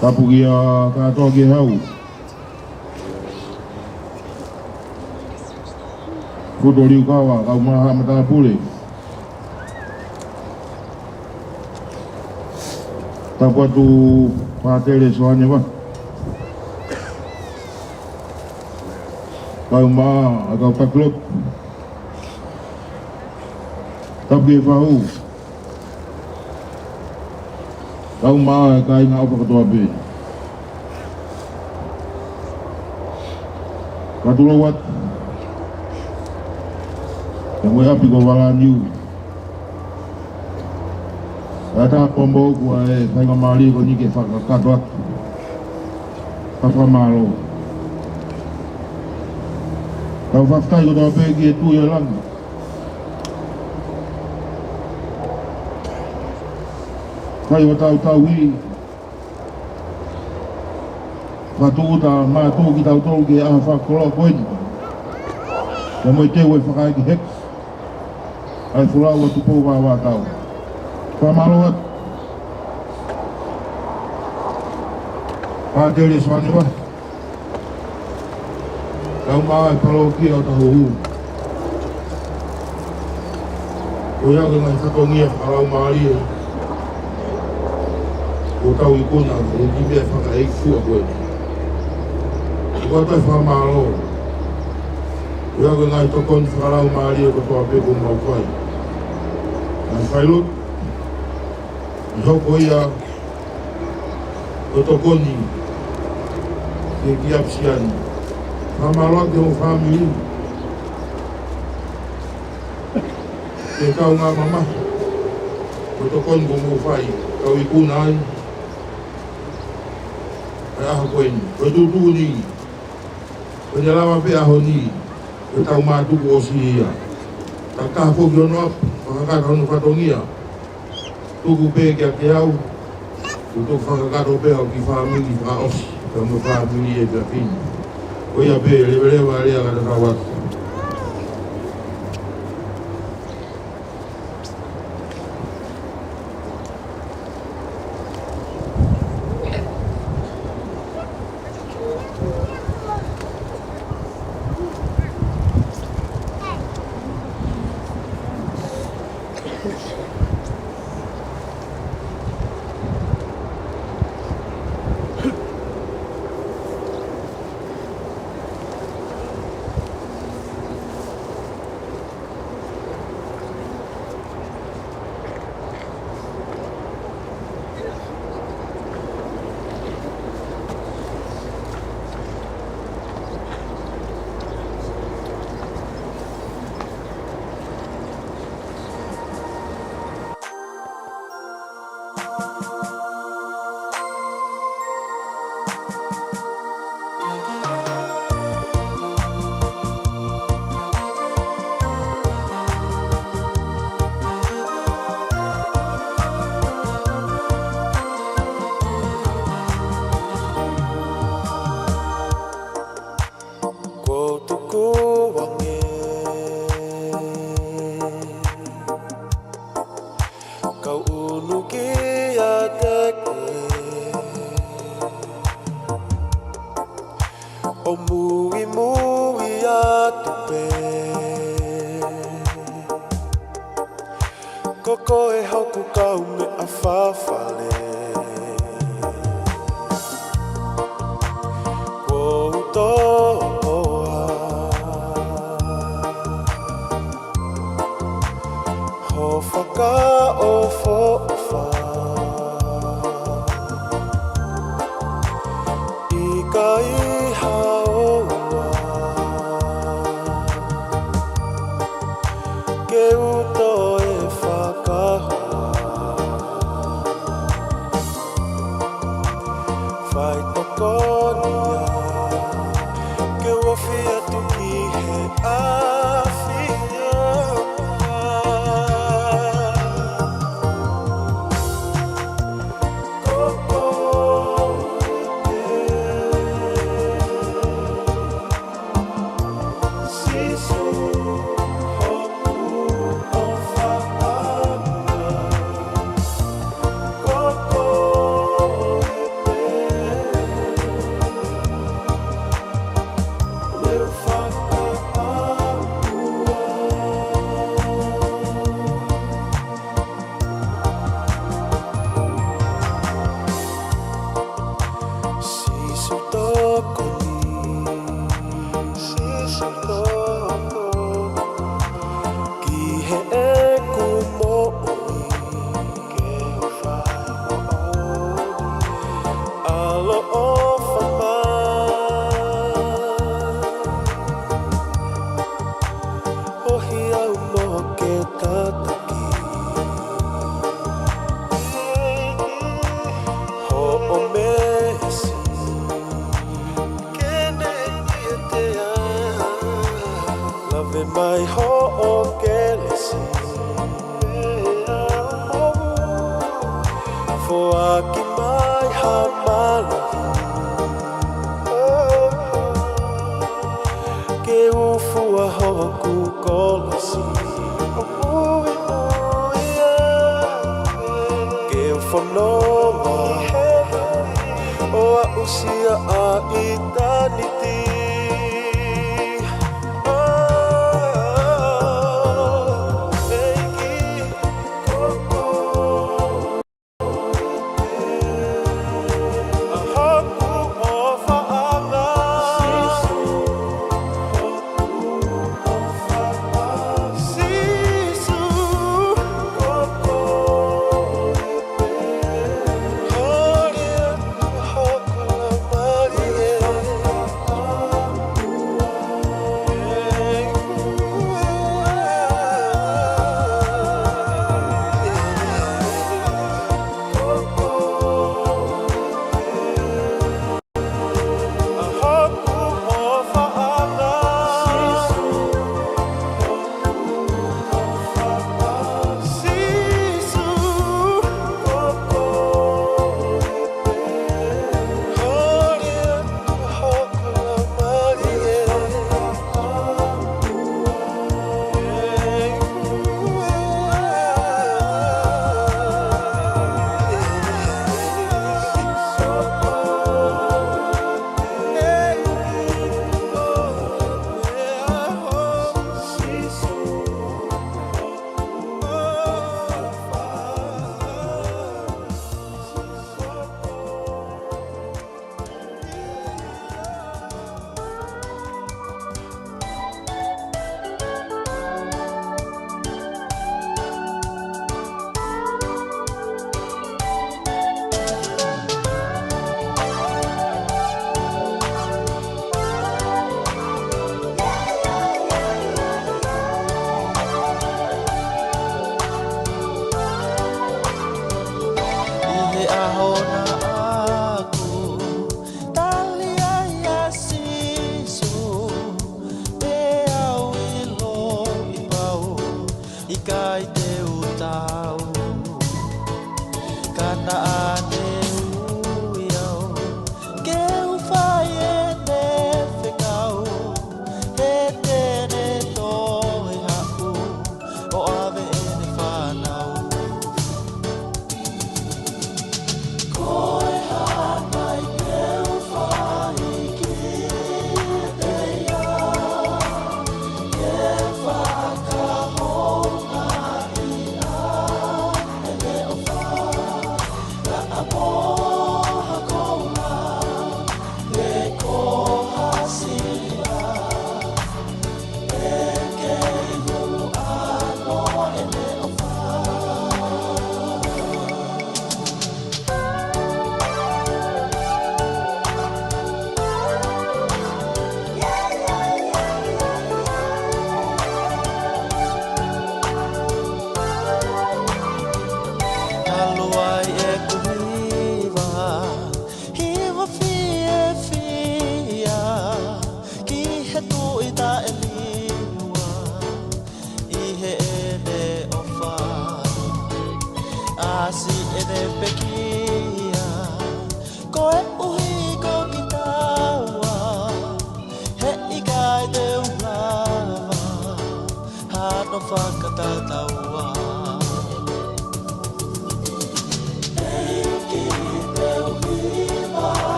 Tapu kia Katoa Kehau, Futo Liukava, kae ʻumaʻā haʻa matāpule. Tapu atu Pātele Soane Vahe, kae ʻumaʻā ʻa e kau taki lotu. Tapu ki he fahu, kae ʻumaʻā e kāinga ʻofa kotoa pē. Fakatulou atu pea mo e ʻapi ko Valaniu. Kae ʻatā pē mo ʻoku ʻi ai e faingamālie ko eni ke fakakakato atu ha fakamālō. Tau fakafetaʻi kotoa pē ki he Tuʻi ʻo e langi. Fai hotau tauhi, fakatūʻuta mātuʻu kitautolu ki he ʻaho fakakoloa ko eni, pea mo e teu e fakaʻekeʻeke ʻa e folau ʻa Tupou Vavaʻu. Fakamālō atu Pātele Soane Vahe. Laumālie palokia ʻo Tahuhu. Ko ia ko e ngaahi fatongia fakalaumālie kuo tau ikuna ʻi he kiʻi meʻa fakaʻeikifua ko eni. Ko e toe fakamālō. Ko ia ko e ngaahi tokoni fakalaumālie kotoa pē kuo mau fai. Ngaahi failotu, ʻi hoko ia ko e tokoni ki he kiʻi ʻapisiani. Fakamālō atu ki hoʻo fāmili, ki he kaungā mamahi, ko e tokoni kuo mou fai, kau ikuna ai ʻa e ʻaho ko eni. Ko e tuʻutuʻuni, ko ʻene lava pē ʻaho ni, ko e tau mātuku ʻosi ia. Takaha foki hono ʻapi, fakakakato hono fatongia. Tuku pē kiate au, tuku fakakakato pē au ki he fāmili fakaʻosi, ka mo e fāmili ʻe pia fini. Ko ia pē, leveleva lea ka tatau atu. Kuo u tukuange kau ʻunu kiate koe, ʻo muimui atu pē. Ko koe hoku kaumeʻa fafale. Kuo u toʻoa ho fakaʻofoʻofa. ʻIkai haʻo ʻofa ke u toe fakahoa. Faitokoni ia ke u ofi atu ki he ʻafio. Ko koe pē, Sīsū, hoku ʻofa ʻana. Ko koe pē, leu fakaʻauha. Sīsū tokoni, Sīsū tokoni ki heʻeku moʻui, ke u fai moʻoni ʻaloʻofa mai. ʻOhi au mo ke tataki hoʻo meesi, ke ne kiate au. Lave mai hoʻo kelesi, foaki mai ha mālohi ke u fua hoku kolosi. Ke u fononga ʻo aʻusia ʻa ʻitāniti. taua.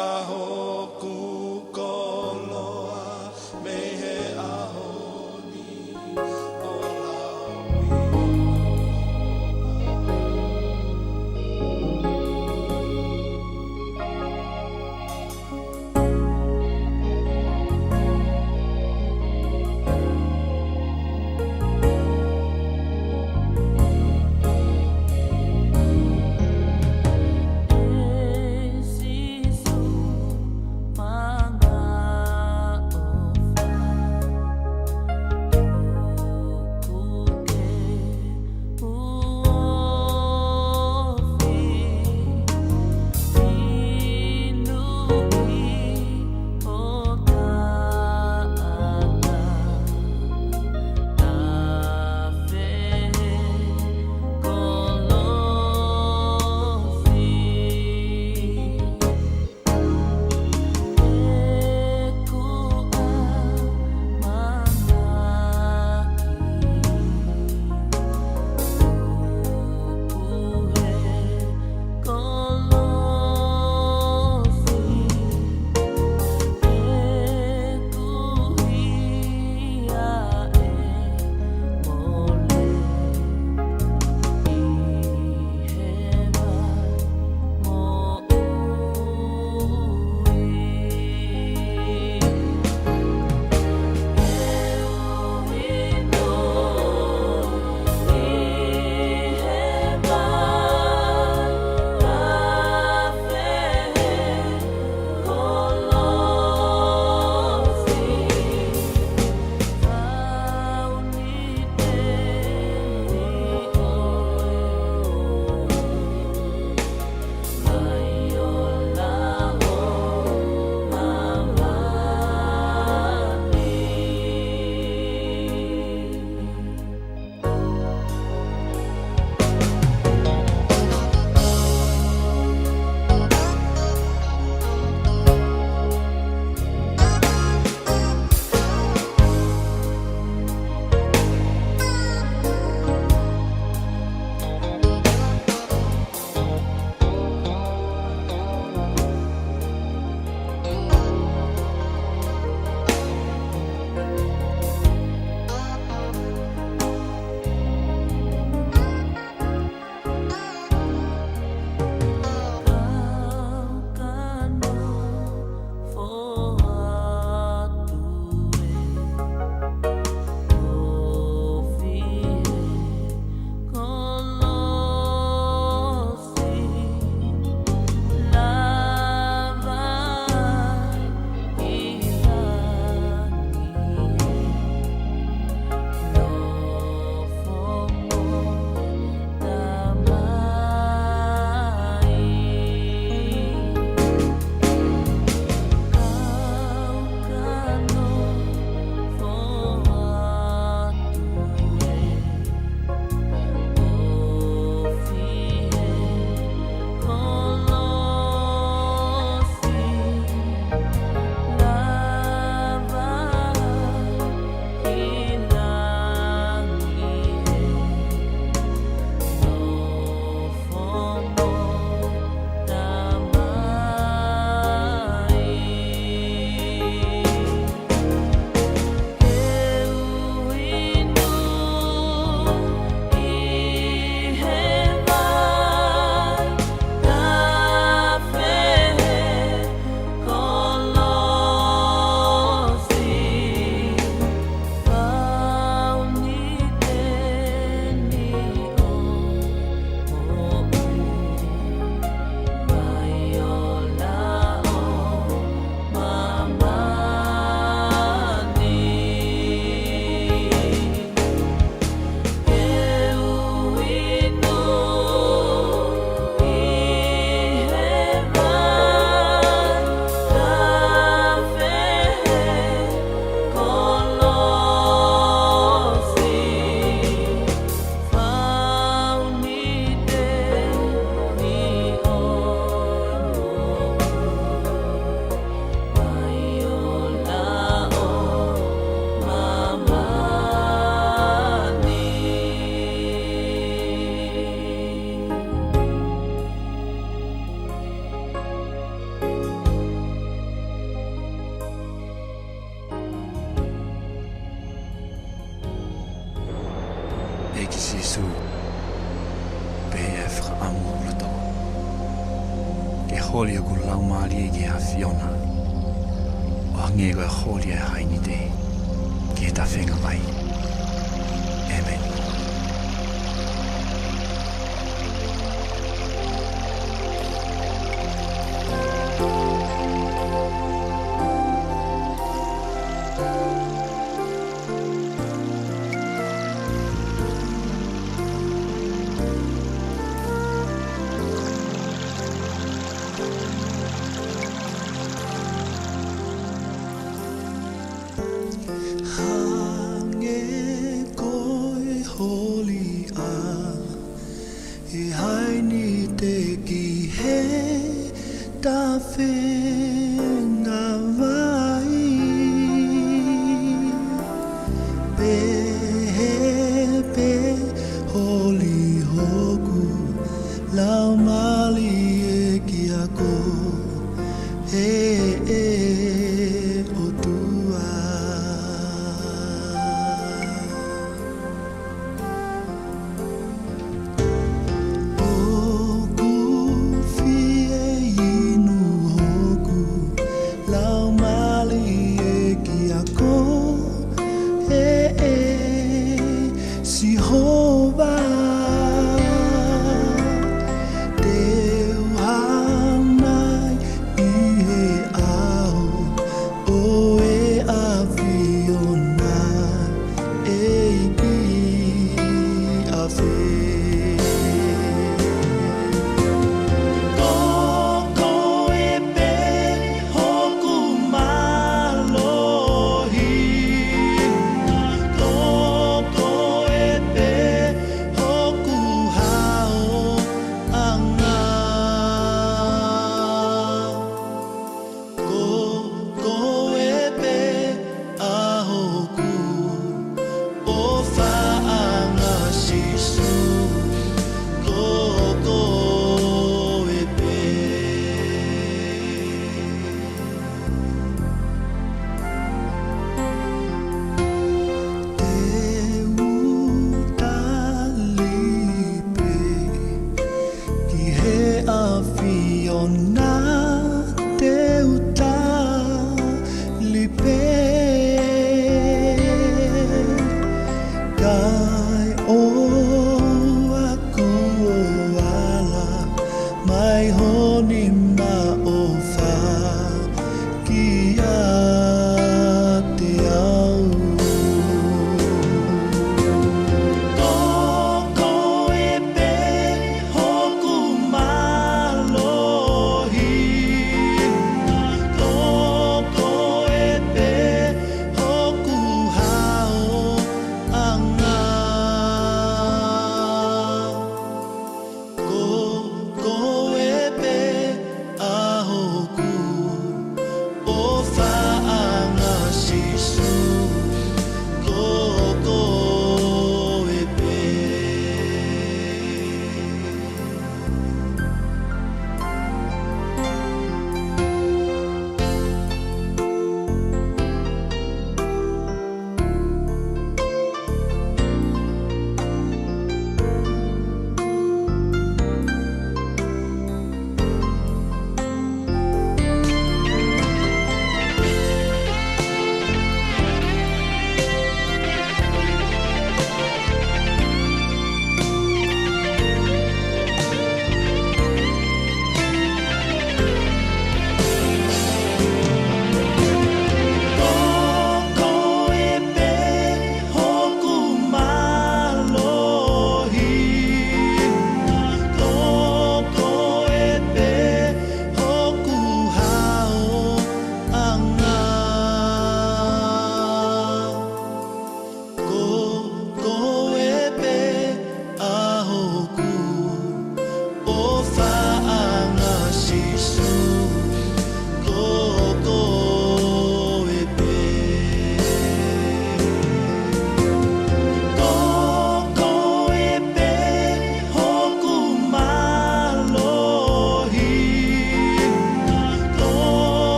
Ka hoku koloa mei he ʻaho ni ʻo lau. Holi hoku laumālie ki he ʻAfiona, ʻo hangē ko e holi ʻa e hainite ki he tafenga vai. ʻĒmeni. Hangē ko e holi ʻa e hainite ki he tafenga vai, pehē pē holi hoku laumālie kia koe, ʻe ʻOtua. ʻOku fie inu hoku laumālie kia koe, ʻe Sihova. Te u hana ʻi he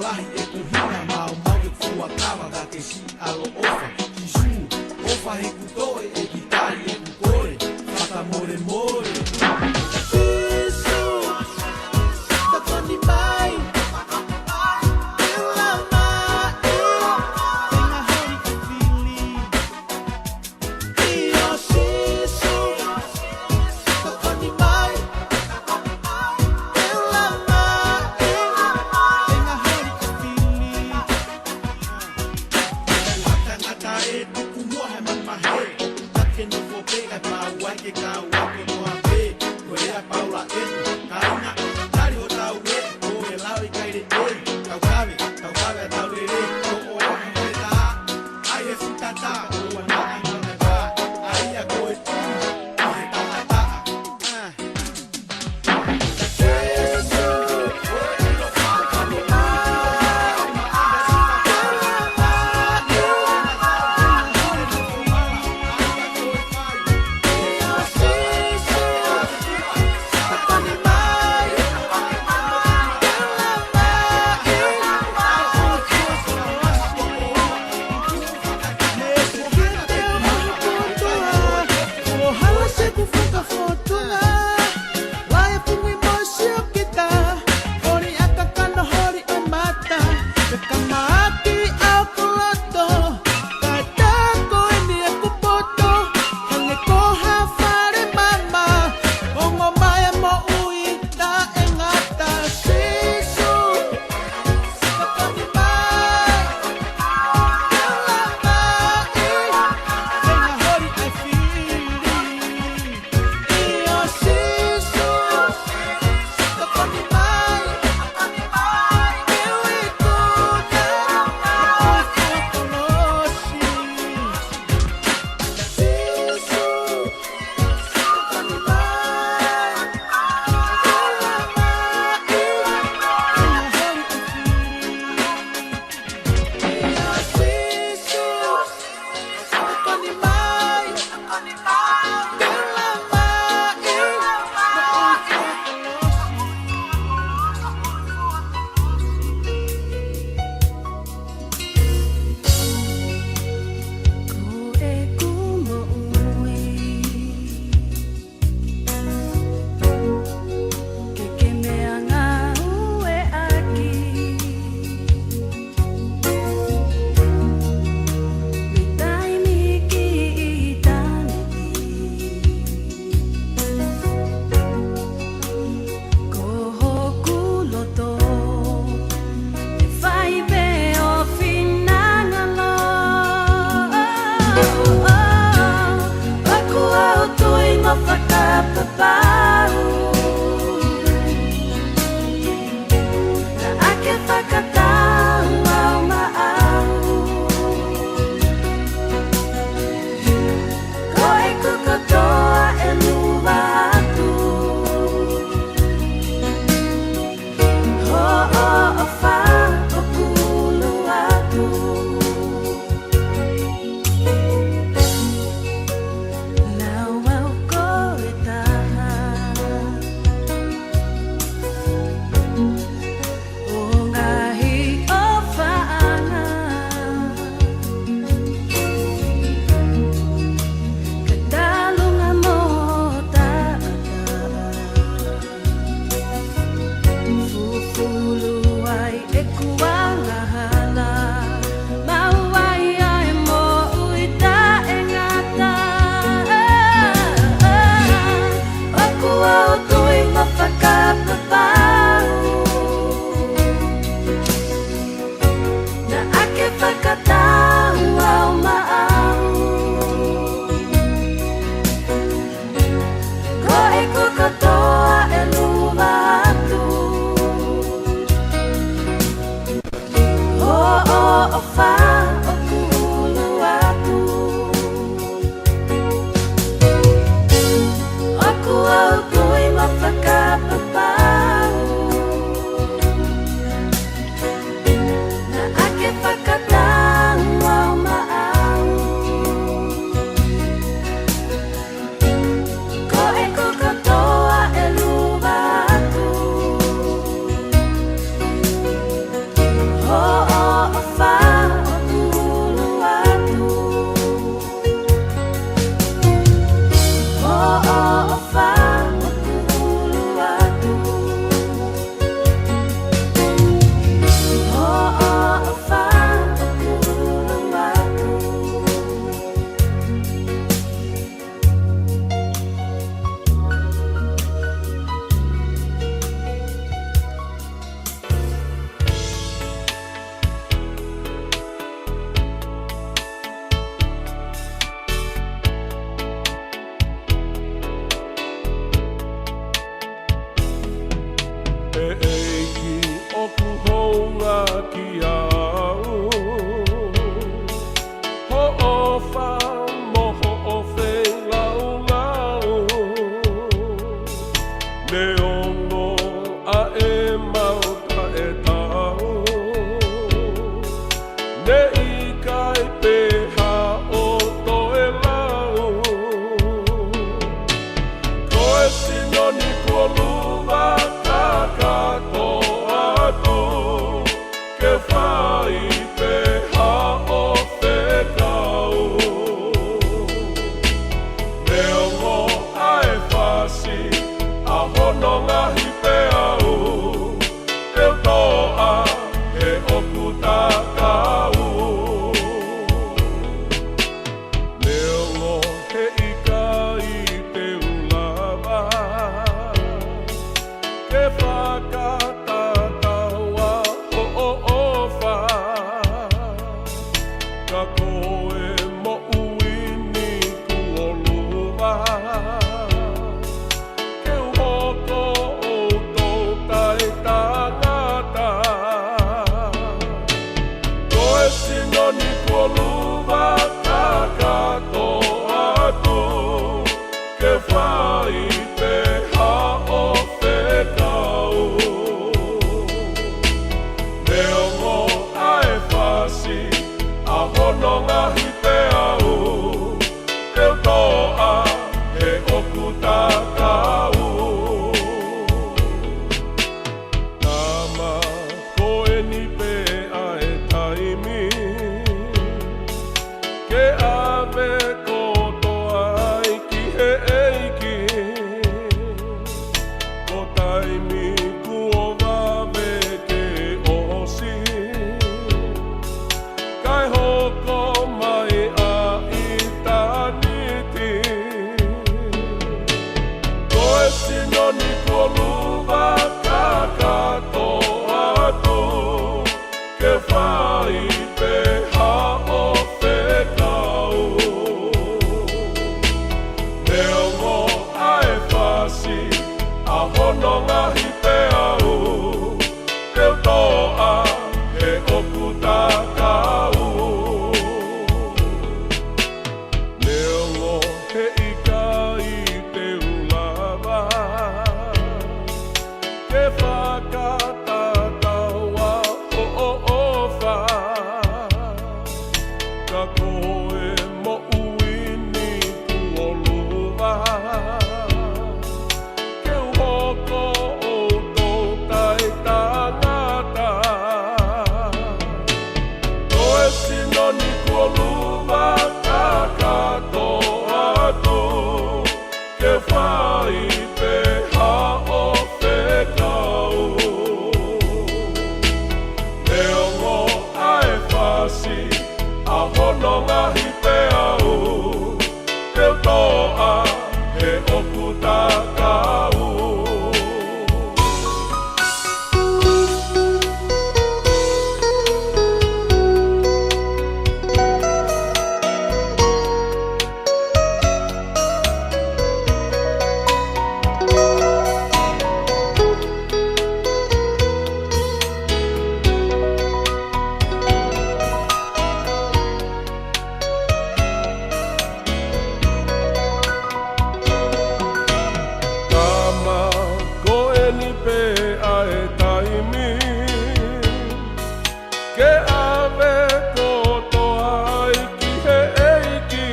ʻaʻahi ʻeku hinga, maumau ʻeku fuakava, ka ke siʻi ʻaloʻofa. Sīsū, ʻofa heʻeku toe, ʻeku tali ʻeku kole, fakamolemole. Sīsū, tokoni mai, ʻe lava mai, ʻe ngaholi ʻa e fili. ʻIo Sīsū, tokoni mai, ʻe lava mai, ʻe ngaholi ʻa e fili. Ua tangata ē tuku muʻa he mamahi, ʻoku ʻikai ke nofo pē kae pau ai ke kau ai kotoa pē. Ko e lea ʻa Paula ē, kāinga, tali hotau ē, ko e lau ʻikai lelei, tau kave, tau kave ʻa hotau lelei, ko e ʻofa mo e taha, ʻai e futa taha, ʻoua naʻa ngata, ʻai ia ko e tui, ʻi he taʻataʻa. Ko hoku loto ʻe fai pē ʻo finangalo. ʻOku ou tui mo fakapapau naʻa ke fakatau au maʻau. Ko ʻeku kotoa ʻe luva atu. Hoʻo ʻofa ʻoku ʻulu atu. Lau au ko e taha ʻo e ngaahi ʻofaʻanga ka talunga mo taʻataʻa. Fufulu ai ʻeku angahala, maʻu ai ʻa e moʻui taʻengata. ʻOku ou tui mo fakapapau naʻa ke fakatau au maʻau. Ko ʻeku kotoa ʻe luva atu. Hoʻo ʻofa ʻoku ʻulu atu. ʻOku ou tui mo fakapapau naʻa ke fakatau au maʻau. Ko ʻeku kotoa ʻe luva atu. ʻakau. Neongo he ʻikai te u lava ke fakatatau hoʻo ʻofa, ka ko e moʻui ni kuo luva ke u hoko ʻo tō taʻetangata. Ko e sino ni kuo luva kakato atu ke fai pē haʻo fekau. Neongo ʻa e fasi ʻa hono ngaahi peau, te u toʻa he ʻoku tatau. Tama, ko eni pē ʻa e taimi ke ʻave kotoa ai ki he ʻEiki. Ko taimi kuo vave ke ʻosi, kae hoko mai ʻa ʻitāniti. Ko e sino ni kuo luva kakato atu ke fai pē haʻo fekau. Neongo ʻa e fasi ʻa hono ngaahi peau, te u toʻa he ʻoku tatau. Neongo he ʻikai te u lava ke fakatatau hoʻo ʻofa, ka ko e moʻui ni kuo luva ke u hoko ʻo tō taʻetangata. Ko e sino ni kuo luva kakato atu ke fai pē haʻo fekau. Neongo ʻa e fasi ʻa hono ngaahi peau, te u toʻa he ʻoku tatau. Tama, ko eni pē ʻa e taimi ke ʻave kotoa ai ki he ʻEiki.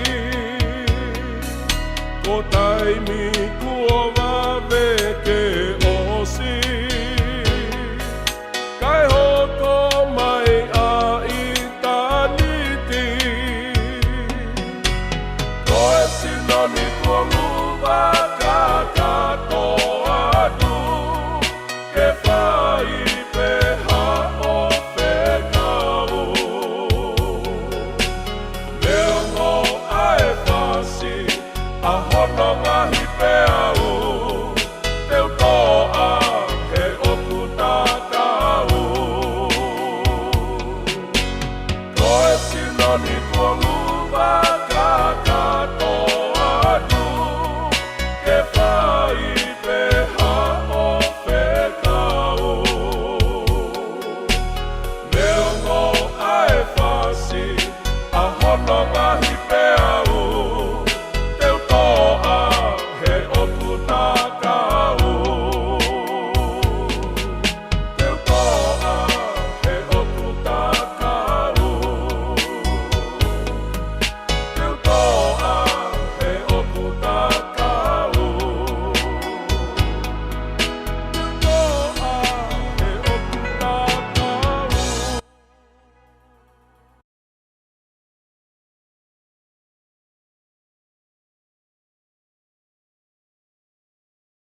Ko taimi kuo vave ke ʻosi, kae hoko mai ʻa ʻitāniti. Ko e sino ni kuo luva kakato atu ke fai pē haʻo fekau. Neongo ʻa e fasi ʻa hono ngaahi peau, te u toʻa he ʻoku tatau. Ko e sino ni kuo luva kakato atu ke fai pē haʻo fekau. Neongo ʻa e fasi ʻa hono ngaahi